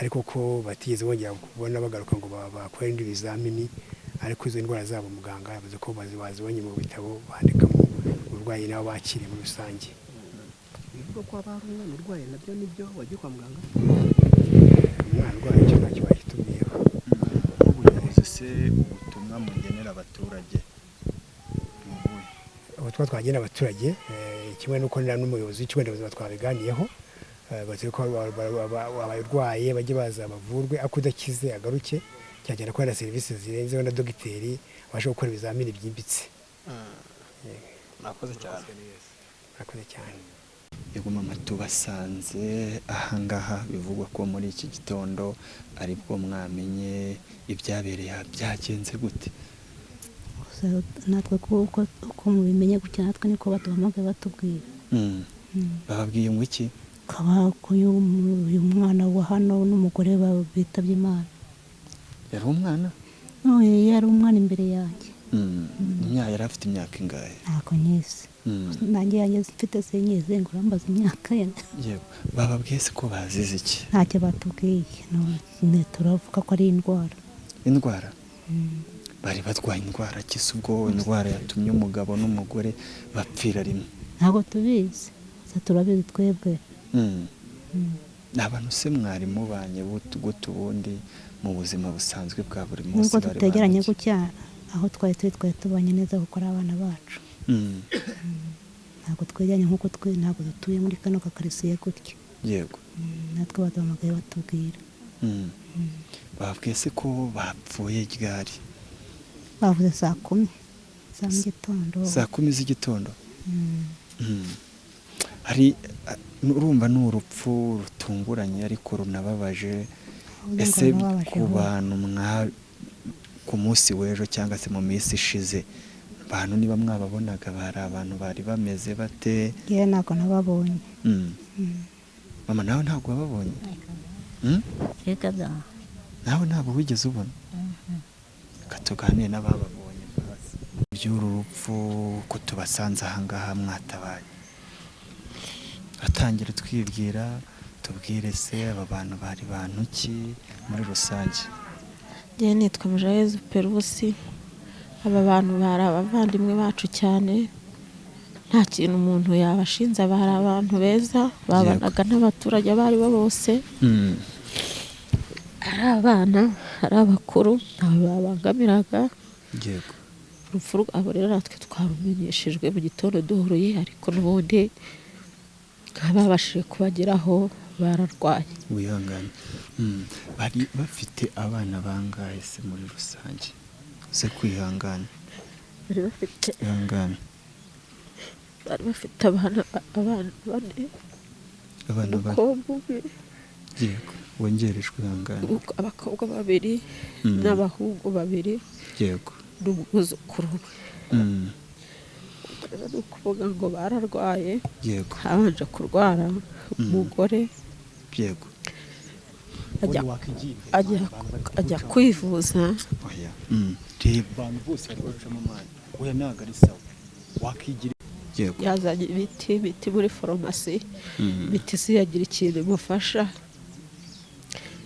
ariko ko batigeze bongera kubona bagaruka ngo bakore indi bizamini, ariko izo ndwara zabo muganga yavuze ko bazibonye mu bitabo bandikamo uburwayi nabo bakiriye muri rusange. Bivuga ko haba hari umwana urwaye, nabyo nibyo wagiye kwa muganga? Umwana urwaye icyo ntacyo bahitubwiyeho. Ubuyobozi se ubutumwa mugenera abaturage? Ubutumwa twagenera abaturage kimwe n'uko n'umuyobozi w'ikigo nderabuzima twabiganiyeho, batse ko abarwaye bajye baza bavurwe, ariko udakize agaruke, cyagenda kubona serivisi zirenzeho na dogiteri abasha gukora ibizamini byimbitse. Murakoze cyane. Murakoze cyane. Yego mama, tubasanze ahangaha bivugwa ko muri iki gitondo aribwo mwamenye ibyabereye, byagenze gute? Natwe uko mubimenye gutya natwe niko baduhamagaye batubwira. Bababwiye ngo iki? Uyu mwana wa hano n'umugore bitabye Imana. Yari umwana? Yari umwana imbere yanjye. Yari afite imyaka ingahe? Ntabwo nyizi. Nanjye yanjye mfite sinyizi, ngo urambaza imyaka ye. Yego, bababwiye se ko bazize iki? Ntacyo batubwiye, turavuga ko ari indwara. Indwara? Bari batwaye indwara kise ubwo indwara yatumye umugabo n'umugore bapfira rimwe? Ntabwo tubizi, turabizi twebwe. Abantu se mwari mubanye gute ubundi mu buzima busanzwe bwa buri munsi? Nubwo tutegeranye gutya, aho twari turi twari tubanye neza kuko ari abana bacu. Ntabwo twegeranye nk'uko twe, ntabwo dutuye muri kano kakarisiye gutya. Yego. Natwe baduhamagaye batubwira. Babwiye se ko bapfuye ryari? Bavuze saa 10 za mu gitondo. Saa 10 z'igitondo? Hari urumva ni urupfu rutunguranye ariko runababaje. Ese ku bantu ku munsi w'ejo cyangwa se mu minsi ishize, abantu niba mwababonaga bari abantu bari bameze bate? Yewe ntabwo nababonye. Mama nawe ntabwo wababonye? Reka da. Nawe ntabwo wigeze ubona? Reka tuganire n'abababonye by'uru rupfu ko tubasanze ahangaha mwatabaye. Atangira twibwira, tubwire se aba bantu bari bantu ki muri rusange? Njye nitwa Mujayezu Perusi. Aba bantu bari abavandimwe bacu cyane, nta kintu umuntu yabashinze, bari abantu beza, babanaga n'abaturage abo ari bo bose, ari abana, ari abakuru, ntawe babangamiraga. Yego. Urupfu rwabo rero natwe twarumenyeshejwe mu gitondo duhuruye, ariko n'ubundi babashije kubageraho bararwaye. Wihangane. Bari bafite abana bangahe se muri rusange? Se kwihangana. Bari bafite ihangane. Bari bafite abana 4. Abana 4. Umukobwa umwe. Yego, wongerejwe ihangane. Abakobwa 2 n'abahungu 2. Yego. N'umwuzukuru. Rero ni ukuvuga ngo bararwaye. Yego. Habanje kurwara umugore. Yego. Ajya kwivuza. Oya. Reba abantu bose bari gucamo amani. Oya ntago ari sawa. Wakigira. Yego. Yazanye imiti muri farumasi. Imiti siyagira ikintu imufasha.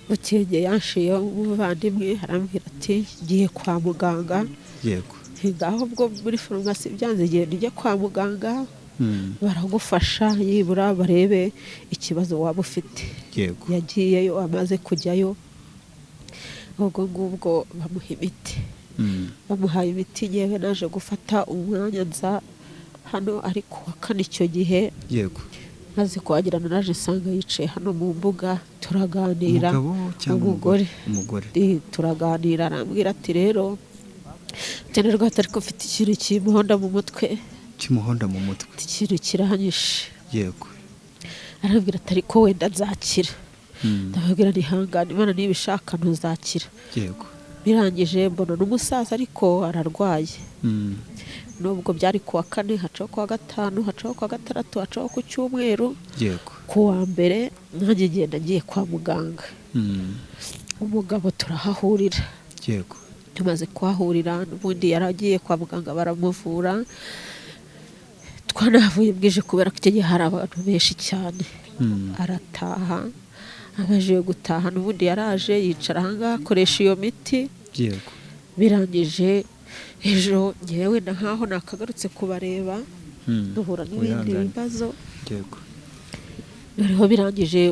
Bukeye yanshiye umuvandimwe arambwira ati ngiye kwa muganga. Yego. Ngaho ubwo muri farumasi byanze genda ujye kwa muganga. Baragufasha yibura barebe ikibazo waba ufite. Yego. Yagiyeyo, amaze kujyayo ubwo ngubwo bamuha imiti. Bamuhaye imiti, yewe naje gufata umwanya nza hano ariko wa kane icyo gihe. Yego. Maze kuhagirana naje nsanga yicaye hano mu mbuga turaganira. Umugabo cyangwa umugore? Turaganira arambwira ati rero nterwa ariko mfite ikintu kimuhonda mu mutwe. Kimuhonda mu mutwe. Ikintu kiranyishe. Yego. Arambwira ati ariko wenda nzakira. Ndababwira nihangane Imana nibishaka ntuzakira. Yego. Birangije mbona n'umusaza ariko ararwaye. Nubwo byari kuwa kane, hacaho kuwa gatanu, hacaho kuwa gatandatu, hacaho ku cyumweru. Yego. Kuwa mbere nanjye ngenda ngiye kwa muganga. Umugabo turahahurira. Yego. Tumaze kuhahurira n'ubundi yaragiye kwa muganga baramuvura. Twanahavuye bwije kubera ko icyo gihe hari abantu benshi cyane. Arataha, amaze gutaha n'ubundi yaraje yicara ahangaha akoresha iyo miti. Yego. Birangije ejo ngewe na nkaho nakagarutse kubareba duhura n'ibindi bibazo. Yego. Noneho birangije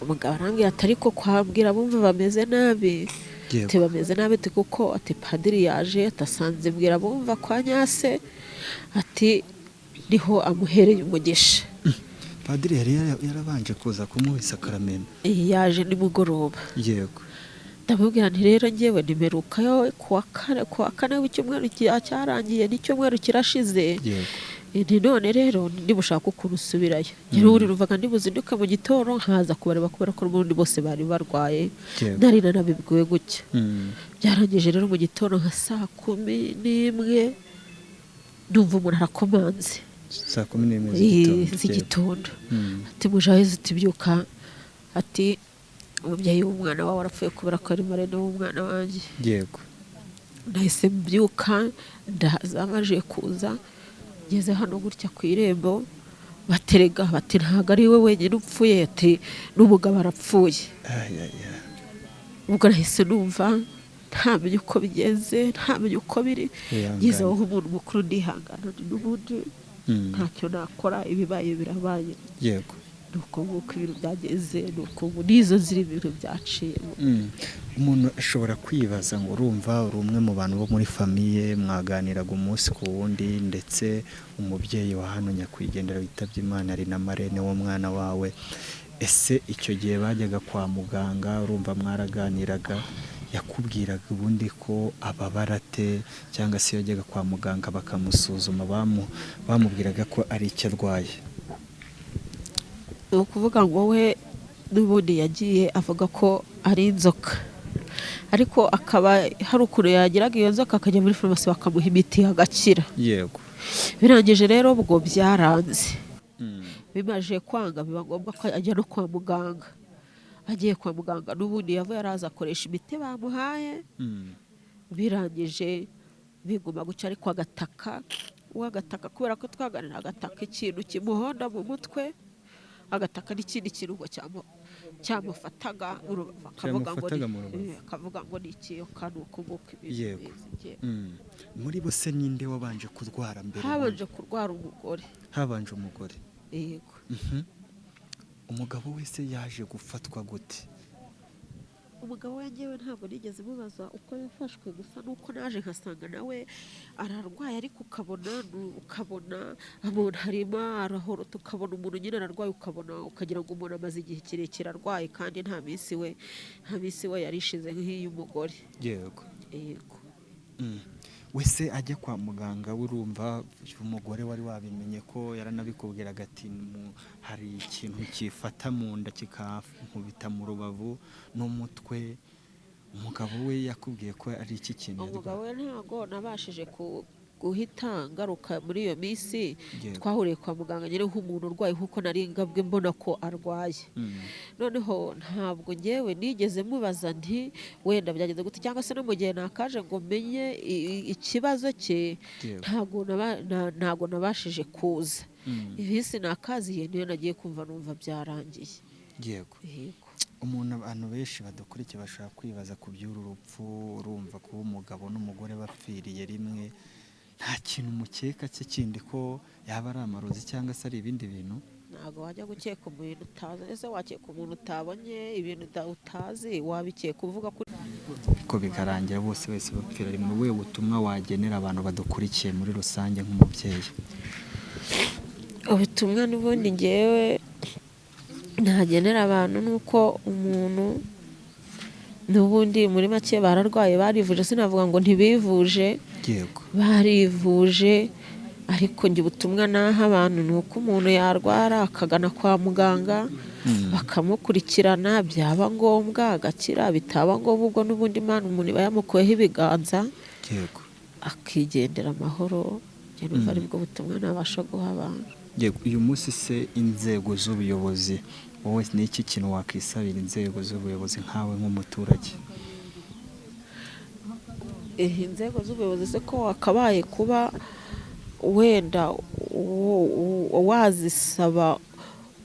umugabo arambwira ati ariko kwabwira bumva bameze nabi. Ati bameze nabi kuko ati padiri yaje atasanze mbwira bumva kwa nyase ati niho amuhereye umugisha. Padiri yari yarabanje kuza kumuha isakaramento. Yaje nimugoroba. Yego. Ndamubwira nti rero ngewe nimerukayo kuwa kane w'icyumweru cyarangiye n'icyumweru kirashize. Yego. Nti none rero nibushaka ukuntu usubirayo. Njye numvaga ndibuzinduke mu gitondo nkaza kubareba kubera ko n'ubundi bose bari barwaye. Nari nanabibwiwe gutya. Byarangije rero mu gitondo nka saa 11 ndumva umuntu arakomanze. Saa 11 z'igitondo. Ati mujaheze tibyuka ati umubyeyi w'umwana wawe arapfuye kubera ko ari marene w'umwana wanjye. Yego. Nahise mbyuka ndaza amaje kuza ngeze hano gutya ku irembo baterega bati ntago ari we wenyine upfuye ati n'umugabo arapfuye. Ubwo nahise numva ntamenye uko bigenze, ntamenye uko biri. Ngeze aho umuntu mukuru ndihangana n'ubundi ntacyo nakora, ibibaye birabaye. Yego. Nuko nguko ibintu byageze, nuko n'izo ziri ibintu byaciyemo. Umuntu ashobora kwibaza ngo urumva uri umwe mu bantu bo muri famiye mwaganiraga umunsi ku wundi, ndetse umubyeyi wa hano nyakwigendera witabye Imana ari na marene w'umwana wawe. Ese icyo gihe bajyaga kwa muganga urumva mwaraganiraga, yakubwiraga ubundi ko ababara ate, cyangwa se yajyaga kwa muganga bakamusuzuma bamubwiraga ko ari icyo arwaye? Ni ukuvuga ngo we n'ubundi yagiye avuga ko ari inzoka, ariko akaba hari ukuntu yagiraga iyo nzoka akajya muri farumasi bakamuha imiti agakira. Yego. Birangije rero ubwo byaranze. Bimaje kwanga biba ngombwa ko ajya no kwa muganga. Agiye kwa muganga n'ubundi yavuye araza akoresha imiti bamuhaye. Birangije biguma guca ariko agataka, uwagataka kubera ko twaganira agataka ikintu kimuhonda mu mutwe, agataka n'ikindi kintu ngo cyamufataga mu rubavu, akavuga ngo ni ikiyoka nuko nguko ibintu. Muri bose ninde wabanje kurwara mbere? Habanje kurwara umugore. Habanje umugore. Yego. Umugabo wese yaje gufatwa gute? Umugabo we ngewe ntabwo nigeze mubaza uko yafashwe, gusa nuko naje nkasanga nawe ararwaye, ariko ukabona umuntu arimo arahorota, ukabona umuntu nyine ararwaye, ukabona ukagira ngo umuntu amaze igihe kirekire arwaye kandi nta minsi we yarishize nk'iy'umugore. Yego. Yego. Wese ajya kwa muganga urumva umugore wari wabimenye ko yaranabikubwiraga ati hari ikintu kifata mu nda kikankubita mu rubavu n'umutwe, umugabo we yakubwiye ko ari iki kintu? Umugabo we ntago nabashije Guhita ngaruka muri iyo minsi, twahuriye kwa muganga nyine nk'umuntu urwaye, nkuko nari ngabwe mbona ko arwaye. Noneho ntabwo ngewe nigeze mubaza nti wenda byagenze gute, cyangwa se no mu gihe nakaje ngo menye ikibazo cye, ntabwo nabashije kuza. Iminsi nakaziye niyo nagiye kumva numva byarangiye. Yego. Umuntu, abantu benshi badukurikiye bashaka kwibaza ku by'uru rupfu, urumva kuba umugabo n'umugore bapfiriye rimwe, nta kintu mukeka cye kindi ko yaba ari amarozi cyangwa se ari ibindi bintu? Ntabwo wajya gukeka umuntu utazi. Ese wakeka umuntu utabonye, ibintu utazi wabikeka uvuga ko bikarangira bose wese bapfira rimwe? Wowe ubutumwa wagenera abantu badukurikiye muri rusange nk'umubyeyi? Ubutumwa n'ubundi ngewe ntagenera abantu nuko umuntu n'ubundi muri make bararwaye, barivuje, sinavuga ngo ntibivuje, barivuje, ariko njye ubutumwa naha abantu ni uko umuntu yarwara akagana kwa muganga bakamukurikirana, byaba ngombwa agakira, bitaba ngombwa ubwo n'ubundi Imana umuntu iba yamukuyeho ibiganza akigendera amahoro. Njye numva aribwo butumwa nabasha guha abantu. Yego. Uyu munsi se inzego z'ubuyobozi, wowe ni iki kintu wakisabira inzego z'ubuyobozi nkawe nk'umuturage? Inzego z'ubuyobozi se ko wakabaye kuba wenda wazisaba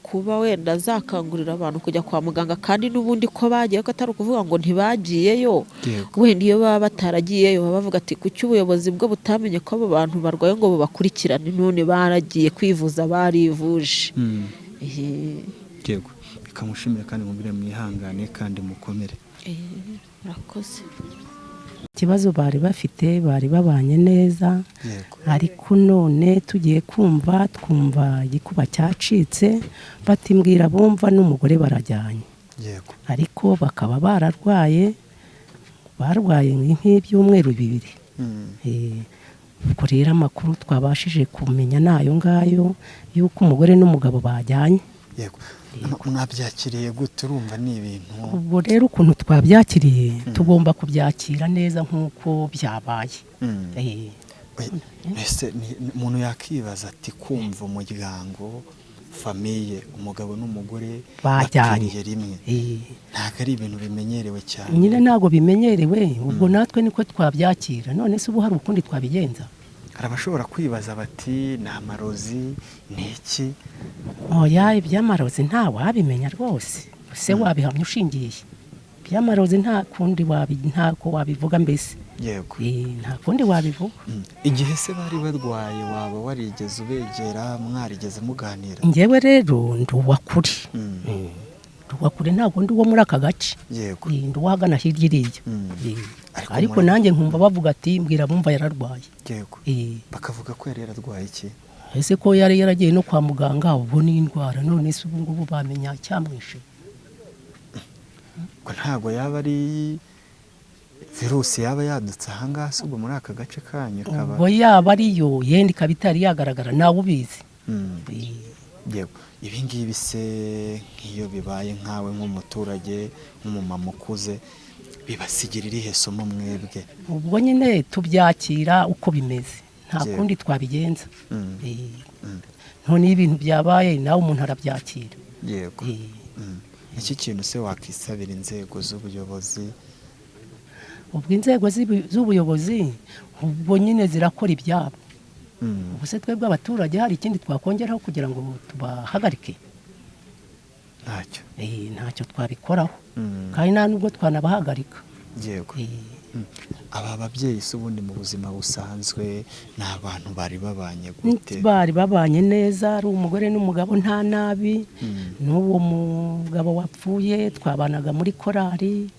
kuba wenda zakangurira abantu kujya kwa muganga, kandi n'ubundi ko bagiye, ko atari ukuvuga ngo ntibagiyeyo. Wenda iyo baba bataragiyeyo baba bavuga ati kuki ubuyobozi bwo butamenye ko abo bantu barwaye ngo bubakurikirane, none baragiye kwivuza, barivuje. Yego, bikamushimira kandi mubire mwihangane kandi mukomere. Murakoze. Ikibazo bari bafite, bari babanye neza, ariko none tugiye kumva twumva igikuba cyacitse, batimbwira bumva n'umugore barajyanye. Ariko bakaba bararwaye, barwaye nk'ibyumweru 2. Ubwo rero amakuru twabashije kumenya nayo ngayo yuko umugore n'umugabo bajyanye. Yego. Mwabyakiriye gute? Urumva ni ibintu. Ubwo rero ukuntu twabyakiriye, tugomba kubyakira neza nk'uko byabaye. Ese umuntu yakibaza ati kumva umuryango, famiye, umugabo n'umugore bajyanye rimwe, ntabwo ari ibintu bimenyerewe cyane. Nyine ntabwo bimenyerewe, ubwo natwe niko twabyakira. None se ubu hari ukundi twabigenza? Hari abashobora kwibaza bati ni amarozi, ni iki? Oya, iby'amarozi nta wabimenya rwose, ese wabihamya ushingiye? Iby'amarozi nta kundi ntako wabivuga mbese. Yego. Nta kundi wabivuga. Igihe se bari barwaye waba warigeze ubegera, mwarigeze muganira? Njyewe rero ndi uwakuri. Ndi uwakuri, ntabwo ndi uwo muri aka gace. Yego. Ndi uwahagana hirya iriya. Ariko nanjye nkumva bavuga ati mbwira bumva yararwaye. Yego. Bakavuga ko yari yararwaye iki? Ese ko yari yaragiye no kwa muganga, ubwo ni indwara, none se ubu ngubu bamenya cyamwishe? Ko ntabwo yaba ari virusi yaba yadutse ahangaha se ubwo muri aka gace kanyu kaba? Ubwo yaba ariyo yenda ikaba itari yagaragara, nawe ubizi. Yego. Ibi ngibi se nk'iyo bibaye nkawe nk'umuturage, nk'umumama ukuze, bibasigira irihe somo mwebwe? Ubwo nyine tubyakira uko bimeze, nta kundi twabigenza. None iyo ibintu byabaye nawe umuntu arabyakira. Yego. Iki kintu se wakisabira inzego z'ubuyobozi? Ubwo inzego z'ubuyobozi ubwo nyine zirakora ibyabo. Ubu se twebwe abaturage hari ikindi twakongeraho kugira ngo tubahagarike? Ntacyo. Ntacyo twabikoraho, kandi nta nubwo twanabahagarika. Yego. Aba babyeyi se ubundi mu buzima busanzwe ni abantu bari babanye gute? Bari babanye neza, ari umugore n'umugabo nta nabi. N'uwo mugabo wapfuye twabanaga muri korari.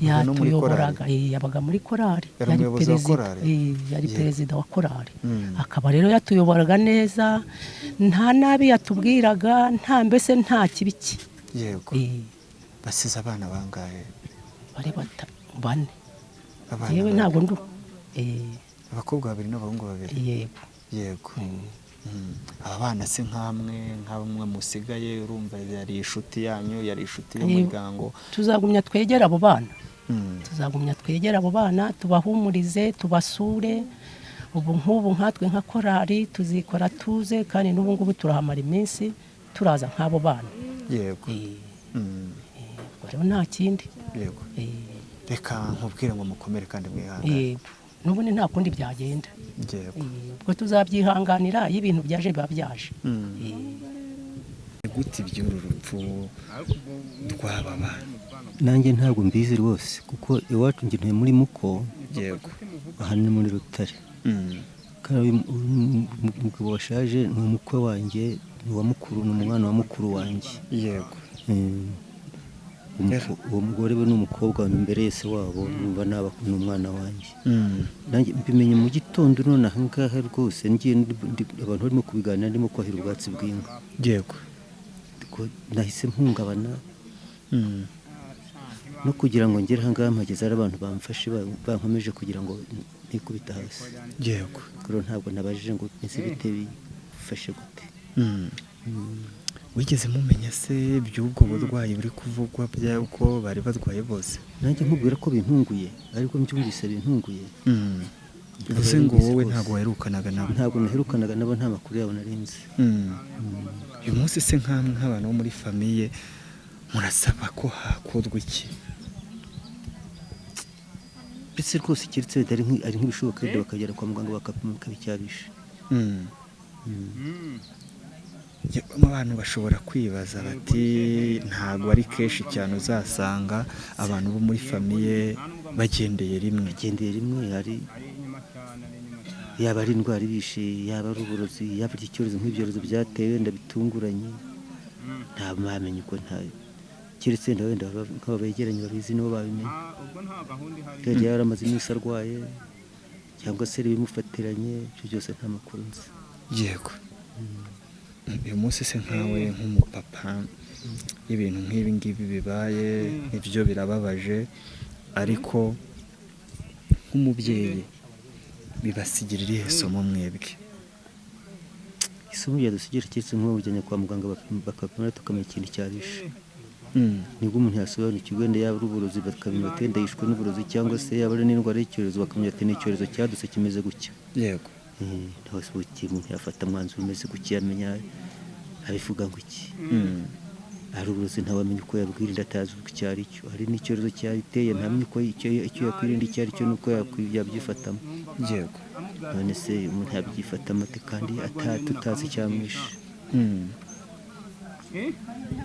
Yatuyoboraga, yabaga muri korari, yari perezida wa korari. Akaba rero yatuyoboraga neza, nta nabi yatubwiraga, nta mbese nta kibi cye. Yego. Basize abana bangahe? Bari 4. Yewe ntabwo ndu abakobwa 2 n'abahungu 2. Yego. Yego. Aba bana se nkamwe nk'abamwe musigaye, urumva yari inshuti yanyu, yari inshuti y'umuryango. Tuzagumya twegera abo bana. Tuzagumya twegera abo bana, tubahumurize, tubasure. Ubu nk'ubu nkatwe nka korali tuzikora tuze, kandi n'ubu ngubu turahamara iminsi turaza nk'abo bana. Yego. Rero nta kindi. Yego. Reka nkubwire ngo mukomere kandi mwihangane. Yego. N'ubundi nta kundi byagenda. Yego. Ubwo tuzabyihanganira iyo ibintu byaje biba byaje. Gute iby'uru rupfu rw'aba bana? Nanjye ntabwo mbizi rwose, kuko iwacu njye ntuye muri Muko. Yego. Aha ni muri Rutare. Kandi umugabo washaje ni umukwe wanjye, ni uwa mukuru, ni umwana wa mukuru wanjye. Yego. Uwo mugore we ni umukobwa wa mbere yese wabo, numva naba ni umwana wanjye. Nanjye mbimenye mu gitondo none aha ngaha rwose, ngiye abantu barimo kubiganira, ndimo kwahira ubwatsi bw'inka. Yego. Nahise mpungabana. No kugira ngo ngere aha ngaha mpageze ari abantu bamfashe bankomeje kugira ngo ntikubita hasi. Yego. Rero ntabwo nabajije ngo ese bite bifashe gute. Wigeze mumenya se by'ubwo burwayi buri kuvugwa by'uko bari barwaye bose? Nanjye nkubwira ko bintunguye, ariko mbyumvise bintunguye. Bivuze ngo wowe ntabwo waherukanaga nabo? Ntabwo naherukanaga nabo, nta makuru yabo narinzi. Uyu munsi se nkamwe nk'abantu bo muri famiye murasaba ko hakorwa iki? Ndetse rwose keretse ari nk'ibishoboka wenda bakagera kwa muganga bakapima bakabicyabisha. Abantu bashobora kwibaza bati ntabwo ari kenshi cyane uzasanga abantu bo muri famiye bagendeye rimwe. Bagendeye rimwe, hari yaba ari indwara ibishe, yaba ari uburozi, yaba ari icyorezo nk'ibyorezo byatewe wenda bitunguranye, nta mwamenya uko nta keretse wenda wenda nk'aba begeranye babizi nibo babimenya. Wenda yari amaze iminsi arwaye cyangwa se bimufatiranye, ibyo byose nta makuru nzi. Yego. Uyu munsi se nkawe nk'umupapa, ibintu nk'ibi ngibi bibaye nibyo birababaje, ariko nk'umubyeyi bibasigira irihe somo mwebwe? Isomo ryadusigira keretse nk'ubujyanye kwa muganga bakapima tukamenya ikintu cyabishe. Nibwo umuntu yasobanukirwa wenda yaba ari uburozi bakamenya bati wenda yishwe n'uburozi, cyangwa se yaba ari n'indwara y'icyorezo bakamenya ati ni icyorezo cyadutse kimeze gutya. Yego. Umuntu yafata umwanzuro umeze gutya yamenya abivuga ngo iki. Ari uburozi ntawamenya uko yabwirinda atazi uko icyo ari cyo, hari n'icyorezo cyabiteye ntamenye uko icyo yakwirinda icyo ari cyo n'uko yabyifatamo. Yego. None se umuntu yabyifatamo ate kandi tutazi icyamwishe?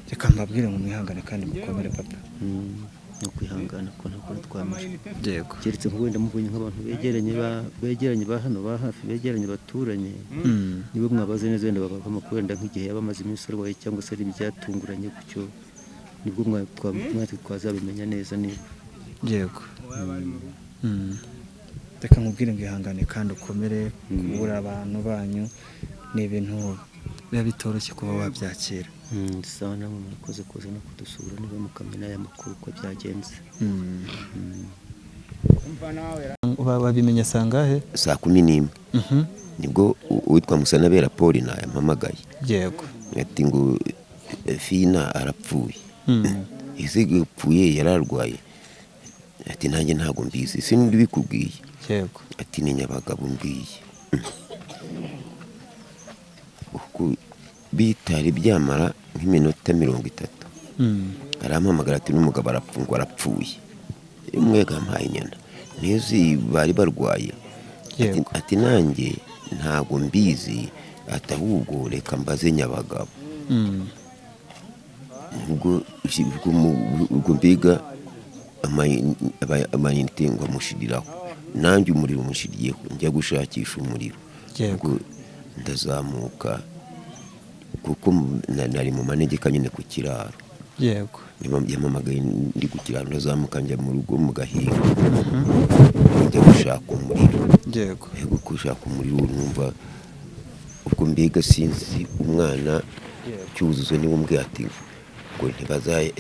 Reka mbabwire ngo mwihangane kandi mukomere papa. No kwihangana ko ntabwo twamara. Yego. Keretse nko wenda mubonye nk'abantu begeranye ba hano ba hafi begeranye baturanye, nibo mwabaze neza wenda babaha amakuru wenda nk'igihe yaba amaze iminsi arwaye cyangwa se ari ibyatunguranye gutyo, nibwo mwatwe twazabimenya neza niba. Yego. Reka nkubwire ngo ihangane kandi ukomere, kubura abantu banyu ni ibintu biba bitoroshye kuba wabyakira. Sawa, namwe murakoze kuza no kudusura niba mukamenya aya makuru uko byagenze. Babimenye sangahe? Saa 11. Nibwo uwitwa Musanabera Paul na yampamagaye. Yego. Ati ngo Fina arapfuye. Ese gupfuye yararwaye? Ati nanjye ntabwo mbizi, sinzi bikubwiye. Yego. Ati ni Nyabagabo mbwiye. Uko bitari byamara nk'iminota 30. Arampamagara ati n'umugabo arapfungwa arapfuye. Umwe yampaye inyana. Ntizi bari barwaye. Ati nanjye ntabwo mbizi, ati ahubwo reka mbaze Nyabagabo. Ubwo mbiga amayinite ngo amushiriraho, nanjye umuriro umushiriyeho, njya gushakisha umuriro. Ubwo ndazamuka kuko nari mu manegeka nyine ku kiraro. Yego. Yampamagaye ndi ku kiraro, ndazamuka njya mu rugo mu gahinga. Njya gushaka umuriro. Yego. Yego, gushaka umuriro numva ubwo mbega sinzi umwana Cyuzuzo niwe umbwiye ati ngo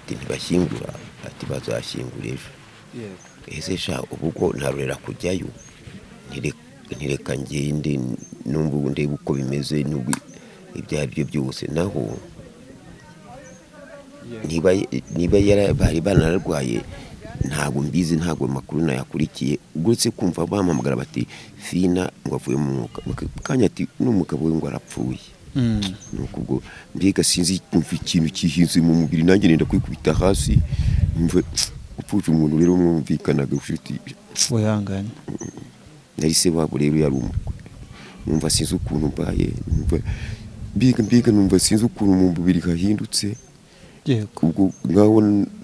ntibashyingura, ati bazashyingura ejo. Yego. Ese sha ubu ko ntarorera kujyayo, ntireka ngende numva ndebe uko bimeze n'ubwo ibyo aribyo byose. Naho niba bari banararwaye Ntabwo mbizi, ntabwo amakuru nayakurikiye, uretse kumva bampamagara bati Fina ngo avuye mu mwuka, kanya ati n'umugabo we ngo arapfuye. Nuko ubwo mbega sinzi, kumva ikintu kihinze mu mubiri, nanjye nenda kwikubita hasi, mva upfuje umuntu rero mwumvikanaga ufite wihangane. Nari se wabo rero yari umukwe, numva sinzi ukuntu mbaye, numva mbega numva sinzi ukuntu mu mubiri hahindutse. Yego. Ubwo nkaho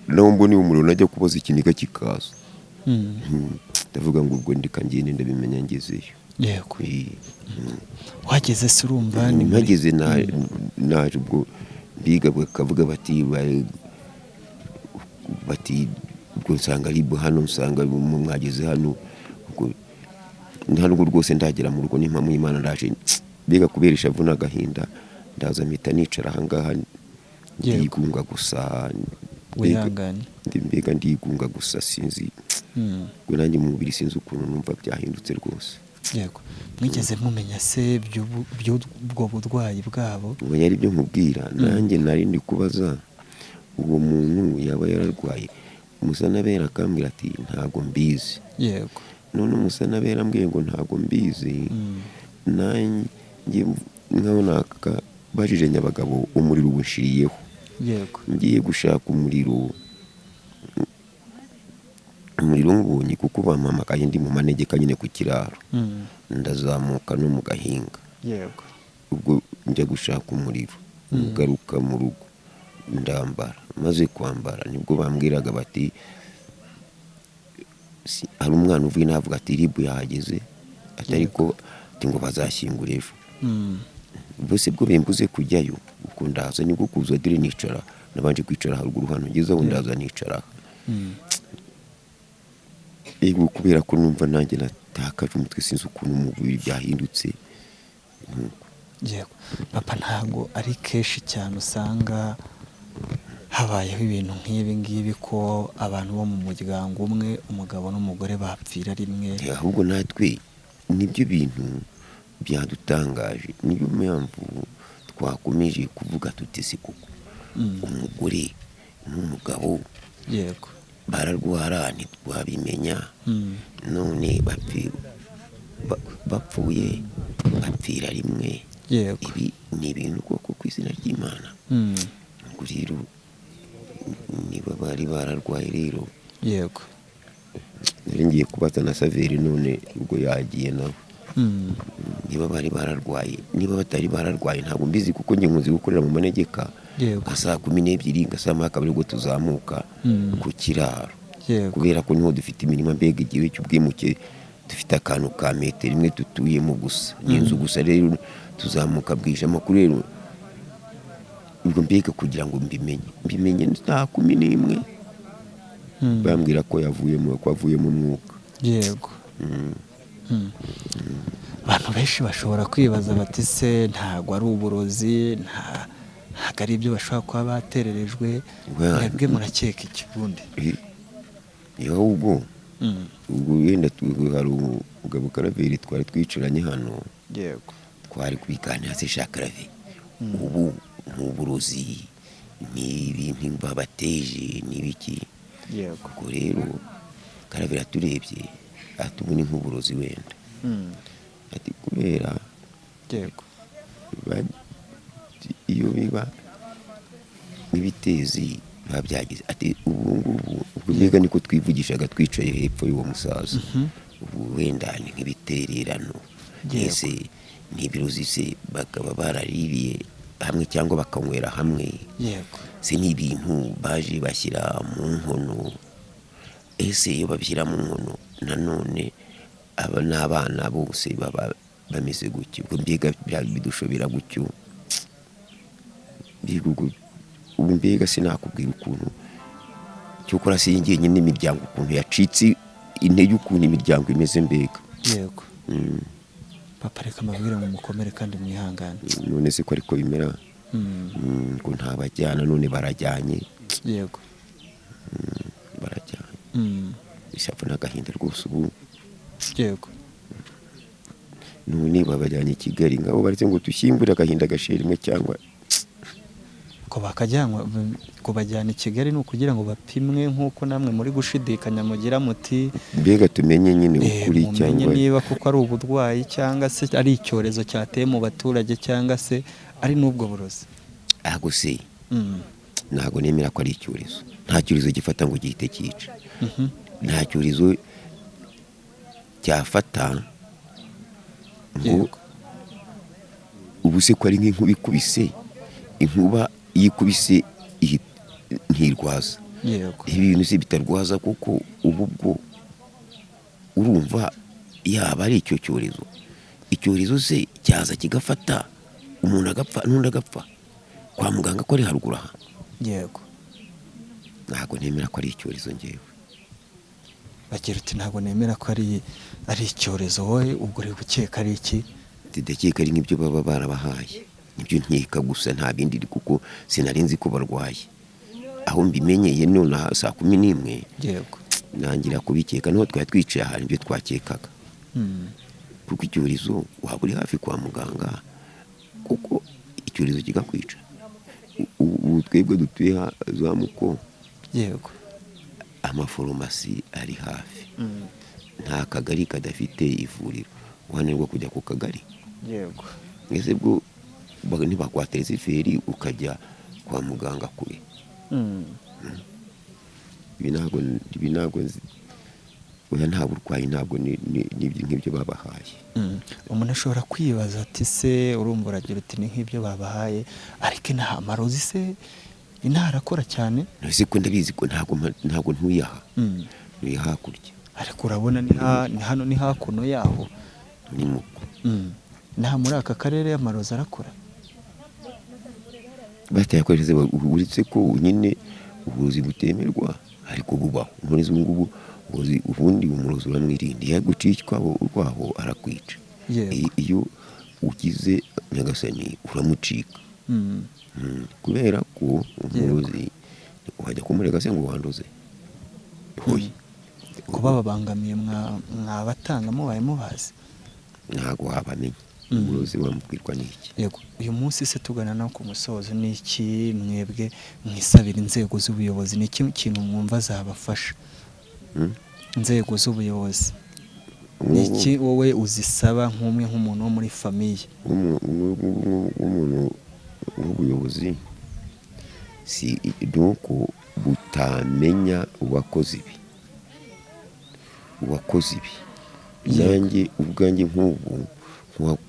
naho mbona umuriro najya kubaza ikiniga kikaza. Ndavuga ngo ubwo ndeka ngende ndabimenya ngezeyo. Yego. Wageze se urumva ni mpageze naje ubwo mbiga bakavuga bati bati ubwo nsanga ari hano, nsanga mwageze hano, ubwo nta nubwo rwose ndagera mu rugo n'impamvu y'Imana ndaje mbega kubera ishavu n'agahinda, ndaza mpita nicara aha ngaha ndigunga gusa, mbega ndigunga gusa sinzi ubwo nanjye mu mubiri sinzi ukuntu numva byahindutse rwose. Yego. Mwigeze mumenya se by'ubwo burwayi bwabo? Ubwo yari byo nkubwira, nanjye nari ndi kubaza uwo muntu yaba yararwaye, Musanabera akambwira ati ntago mbizi. Yego. None Musanabera ambwiye ngo ntago mbizi, nanjye nkaho nakabajije Nyabagabo umuriro ubushiriyeho. Yego. Ngiye gushaka umuriro nkubonye kuko bampamagaye ndi mu manegeka nyine ku kiraro, ndazamuka no mu gahinga. Yego. Ubwo njya gushaka umuriro, ngaruka mu rugo ndambara, maze kwambara nibwo bambwiraga bati hari umwana uvuye navuga ati ribu yahageze, atari ko ati ngo bazashyingura ejo. Bose bwo bimbuze kujyayo, ubwo ndaza nibwo kuza dire nicara, nabanje kwicara haruguru hano ngeze aho ndaza nicara. Ego kubera ko numva nanjye natakaje umutwe sinzi ukuntu umubiri byahindutse. Yego. Papa, ntago ari keshi cyane usanga habayeho ibintu nk'ibi ngibi ko abantu bo mu muryango umwe umugabo n'umugore bapfira rimwe. Ahubwo natwe nibyo bintu byadutangaje, niyo mpamvu twakomeje kuvuga tutese kuko umugore n'umugabo yego bararwara ntitwabimenya, none bapfuye bapfira rimwe. Yego. Ibi ni ibintu koko ku izina ry'Imana. Ubwo rero niba bari bararwaye rero, yego, nari ngiye kubaza na Saveri none ubwo yagiye nawe. Niba bari bararwaye, niba batari bararwaye ntabwo mbizi kuko njye nkunze gukorera mu manegeka nka saa 12 nka saa 1 akaba aribwo tuzamuka ku kiraro. Kubera ko niho dufite imirima, mbega igihe cy'ubwimuke dufite akantu ka metero imwe dutuyemo gusa, n'inzu gusa, rero tuzamuka bwije amakuru rero ubwo mbega kugira ngo mbimenye saa 11 bambwira ko yavuyemo, ko avuyemo umwuka. Yego. Abantu benshi bashobora kwibaza bati se ntago ari uburozi, ntago ari ibyo bashobora kuba batererejwe, mwebwe murakeka iki bundi? Ahubwo ubwo wenda hari umugabo Karaveri twari twicaranye hano. Yego. Twari kubiganira se sha Karaveri, ubu n'uburozi ni ibintu babateje n'ibiki. Yego. Ubwo rero Karaveri aturebye ati ubu ni nk'uburozi wenda. Ati kubera yego iyo biba n'ibitezi babyagize, ati ubu ngubu ubwo mbega niko twivugishaga twicaye hepfo y'uwo musaza, ubu wenda ni nk'ibitererano, ese n'ibirozi se bakaba baraririye hamwe cyangwa bakanywera hamwe. Yego. Se ni ibintu baje bashyira mu nkono, ese iyo babishyira mu nkono nanone aba n'abana bose baba bameze gutyo, ubwo mbega bidushobera gutyo. Ubu mbega sinakubwira ukuntu cyokora singiye nyine imiryango ukuntu yacitse intege, ukuntu imiryango imeze mbega. Yego. Papa, reka mbabwire ngo mukomere kandi mwihangane. None se ko ariko bimera, ngo ntabajyana none barajyanye. Yego. Barajyanye. Ishavu n'agahinda rwose ubu. Yego. None babajyanye i Kigali ngabo baretse ngo tushyingure agahinda gashira rimwe cyangwa Ariko bakajyanwa kubajyana i Kigali ni ukugira ngo bapimwe nk'uko namwe muri gushidikanya mugira muti mbega tumenye nyine ukuri cyangwa niba kuko ari uburwayi cyangwa se ari icyorezo cyateye mu baturage cyangwa se ari n'ubwo burozi. Ago se ntabwo nemera ko ari icyorezo. Nta cyorezo gifata ngo gihite cyica. Nta cyorezo cyafata ngo ubu se ko ari nk'inkuba ikubise, inkuba yikubise ntirwaza. Ibi bintu si bitarwaza kuko ubu bwo urumva yaba ari icyo cyorezo. Icyorezo se cyaza kigafata umuntu agapfa n'undi agapfa kwa muganga ko ari haruguru aha. Yego. Ntabwo nemera ko ari icyorezo ngewe. Bagira uti ntabwo nemera ko ari icyorezo, wowe ubwo uri gukeka ari iki? Ndakeka ari nk'ibyo baba barabahaye. Nibyo nkeka gusa nta bindi kuko sinari nzi ko barwaye. Aho mbimenyeye none saa 11. Yego. Nangira kubikeka niho twari twicaye ahantu ibyo twakekaga. Kuko icyorezo waba uri hafi kwa muganga kuko icyorezo kigakwica. Ubu twebwe dutuye za Muko. Yego. Amaforomasi ari hafi. Nta kagari kadafite ivuriro. Wananirwa kujya ku kagari. Yego. Mwese bwo ntibakwatereza iferi ukajya kwa muganga kure. Ibi ntabwo oya nta burwayi ntabwo ni nk'ibyo babahaye. Umuntu ashobora kwibaza ati se urumva uragira uti ni nk'ibyo babahaye, ariko inaha amarozi se inaha arakora cyane? Nose ko ndabizi ko ntabwo ntuyaha. Ntuye hakurya. Ariko urabona ni hano ni hakuno yaho. Ni Muko. Naha muri aka karere amarozi arakora. Batayakoresheje uretse ko nyine uburozi butemerwa ariko bubaho. None ubu ngubu ubundi umurozi uramwirinda iyo agucikwa urwaho arakwica. Iyo ugize Nyagasani uramucika. Kubera ko umurozi wajya kumurega se ngo wanduze. Hoye. Kuba babangamiye mwabatanga mubaye mubazi. Ntabwo wabamenya. Umurozi wamubwirwa n'iki? Yego. Uyu munsi se tugana no ku musozo n'iki mwebwe mwisabira inzego z'ubuyobozi, ni iki kintu mwumva zabafasha? Inzego z'ubuyobozi ni iki wowe uzisaba nk'umwe nk'umuntu wo muri famiye? Umuntu w'ubuyobozi si nuko butamenya uwakoze ibi. Uwakoze ibi nanjye ubwanjye nk'ubu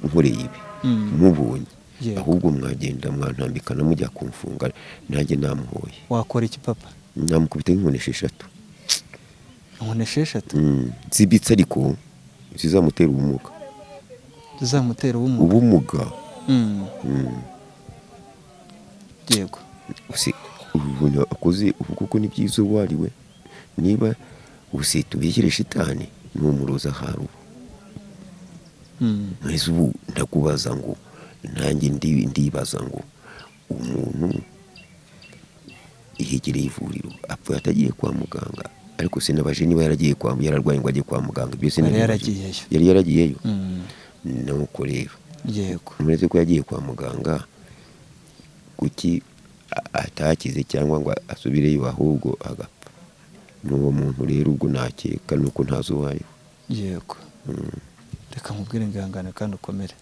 nkoreye ibi mubonye ahubwo mwagenda mwantambikana mujya kumfunga nanjye namuhoye. Wakora iki papa? Namukubita nk'inkoni 6. Inkoni 6? Zibitse ariko zizamutera ubumuga. Zizamutera ubumuga? Ubumuga. Yego. Ubu akoze ubu kuko ni byiza wariwe niba usitubishyire shitani n'umuroza haru. Mwese ubu ndakubaza ngo nanjye ndibaza ngo umuntu ihegereye ivuriro apfuye atagiye kwa muganga, ariko sinabaje niba yaragiye kwa yararwaye ngo ajye kwa muganga, ibyo yari yaragiyeyo. Nuko rero yego muretse ko yagiye kwa muganga kuki atakize cyangwa ngo asubireyo ahubwo agapfa. N'uwo muntu rero ubwo nakeka nuko ntazo wayo. Yego. Reka nkubwire ngihangane kandi ukomere.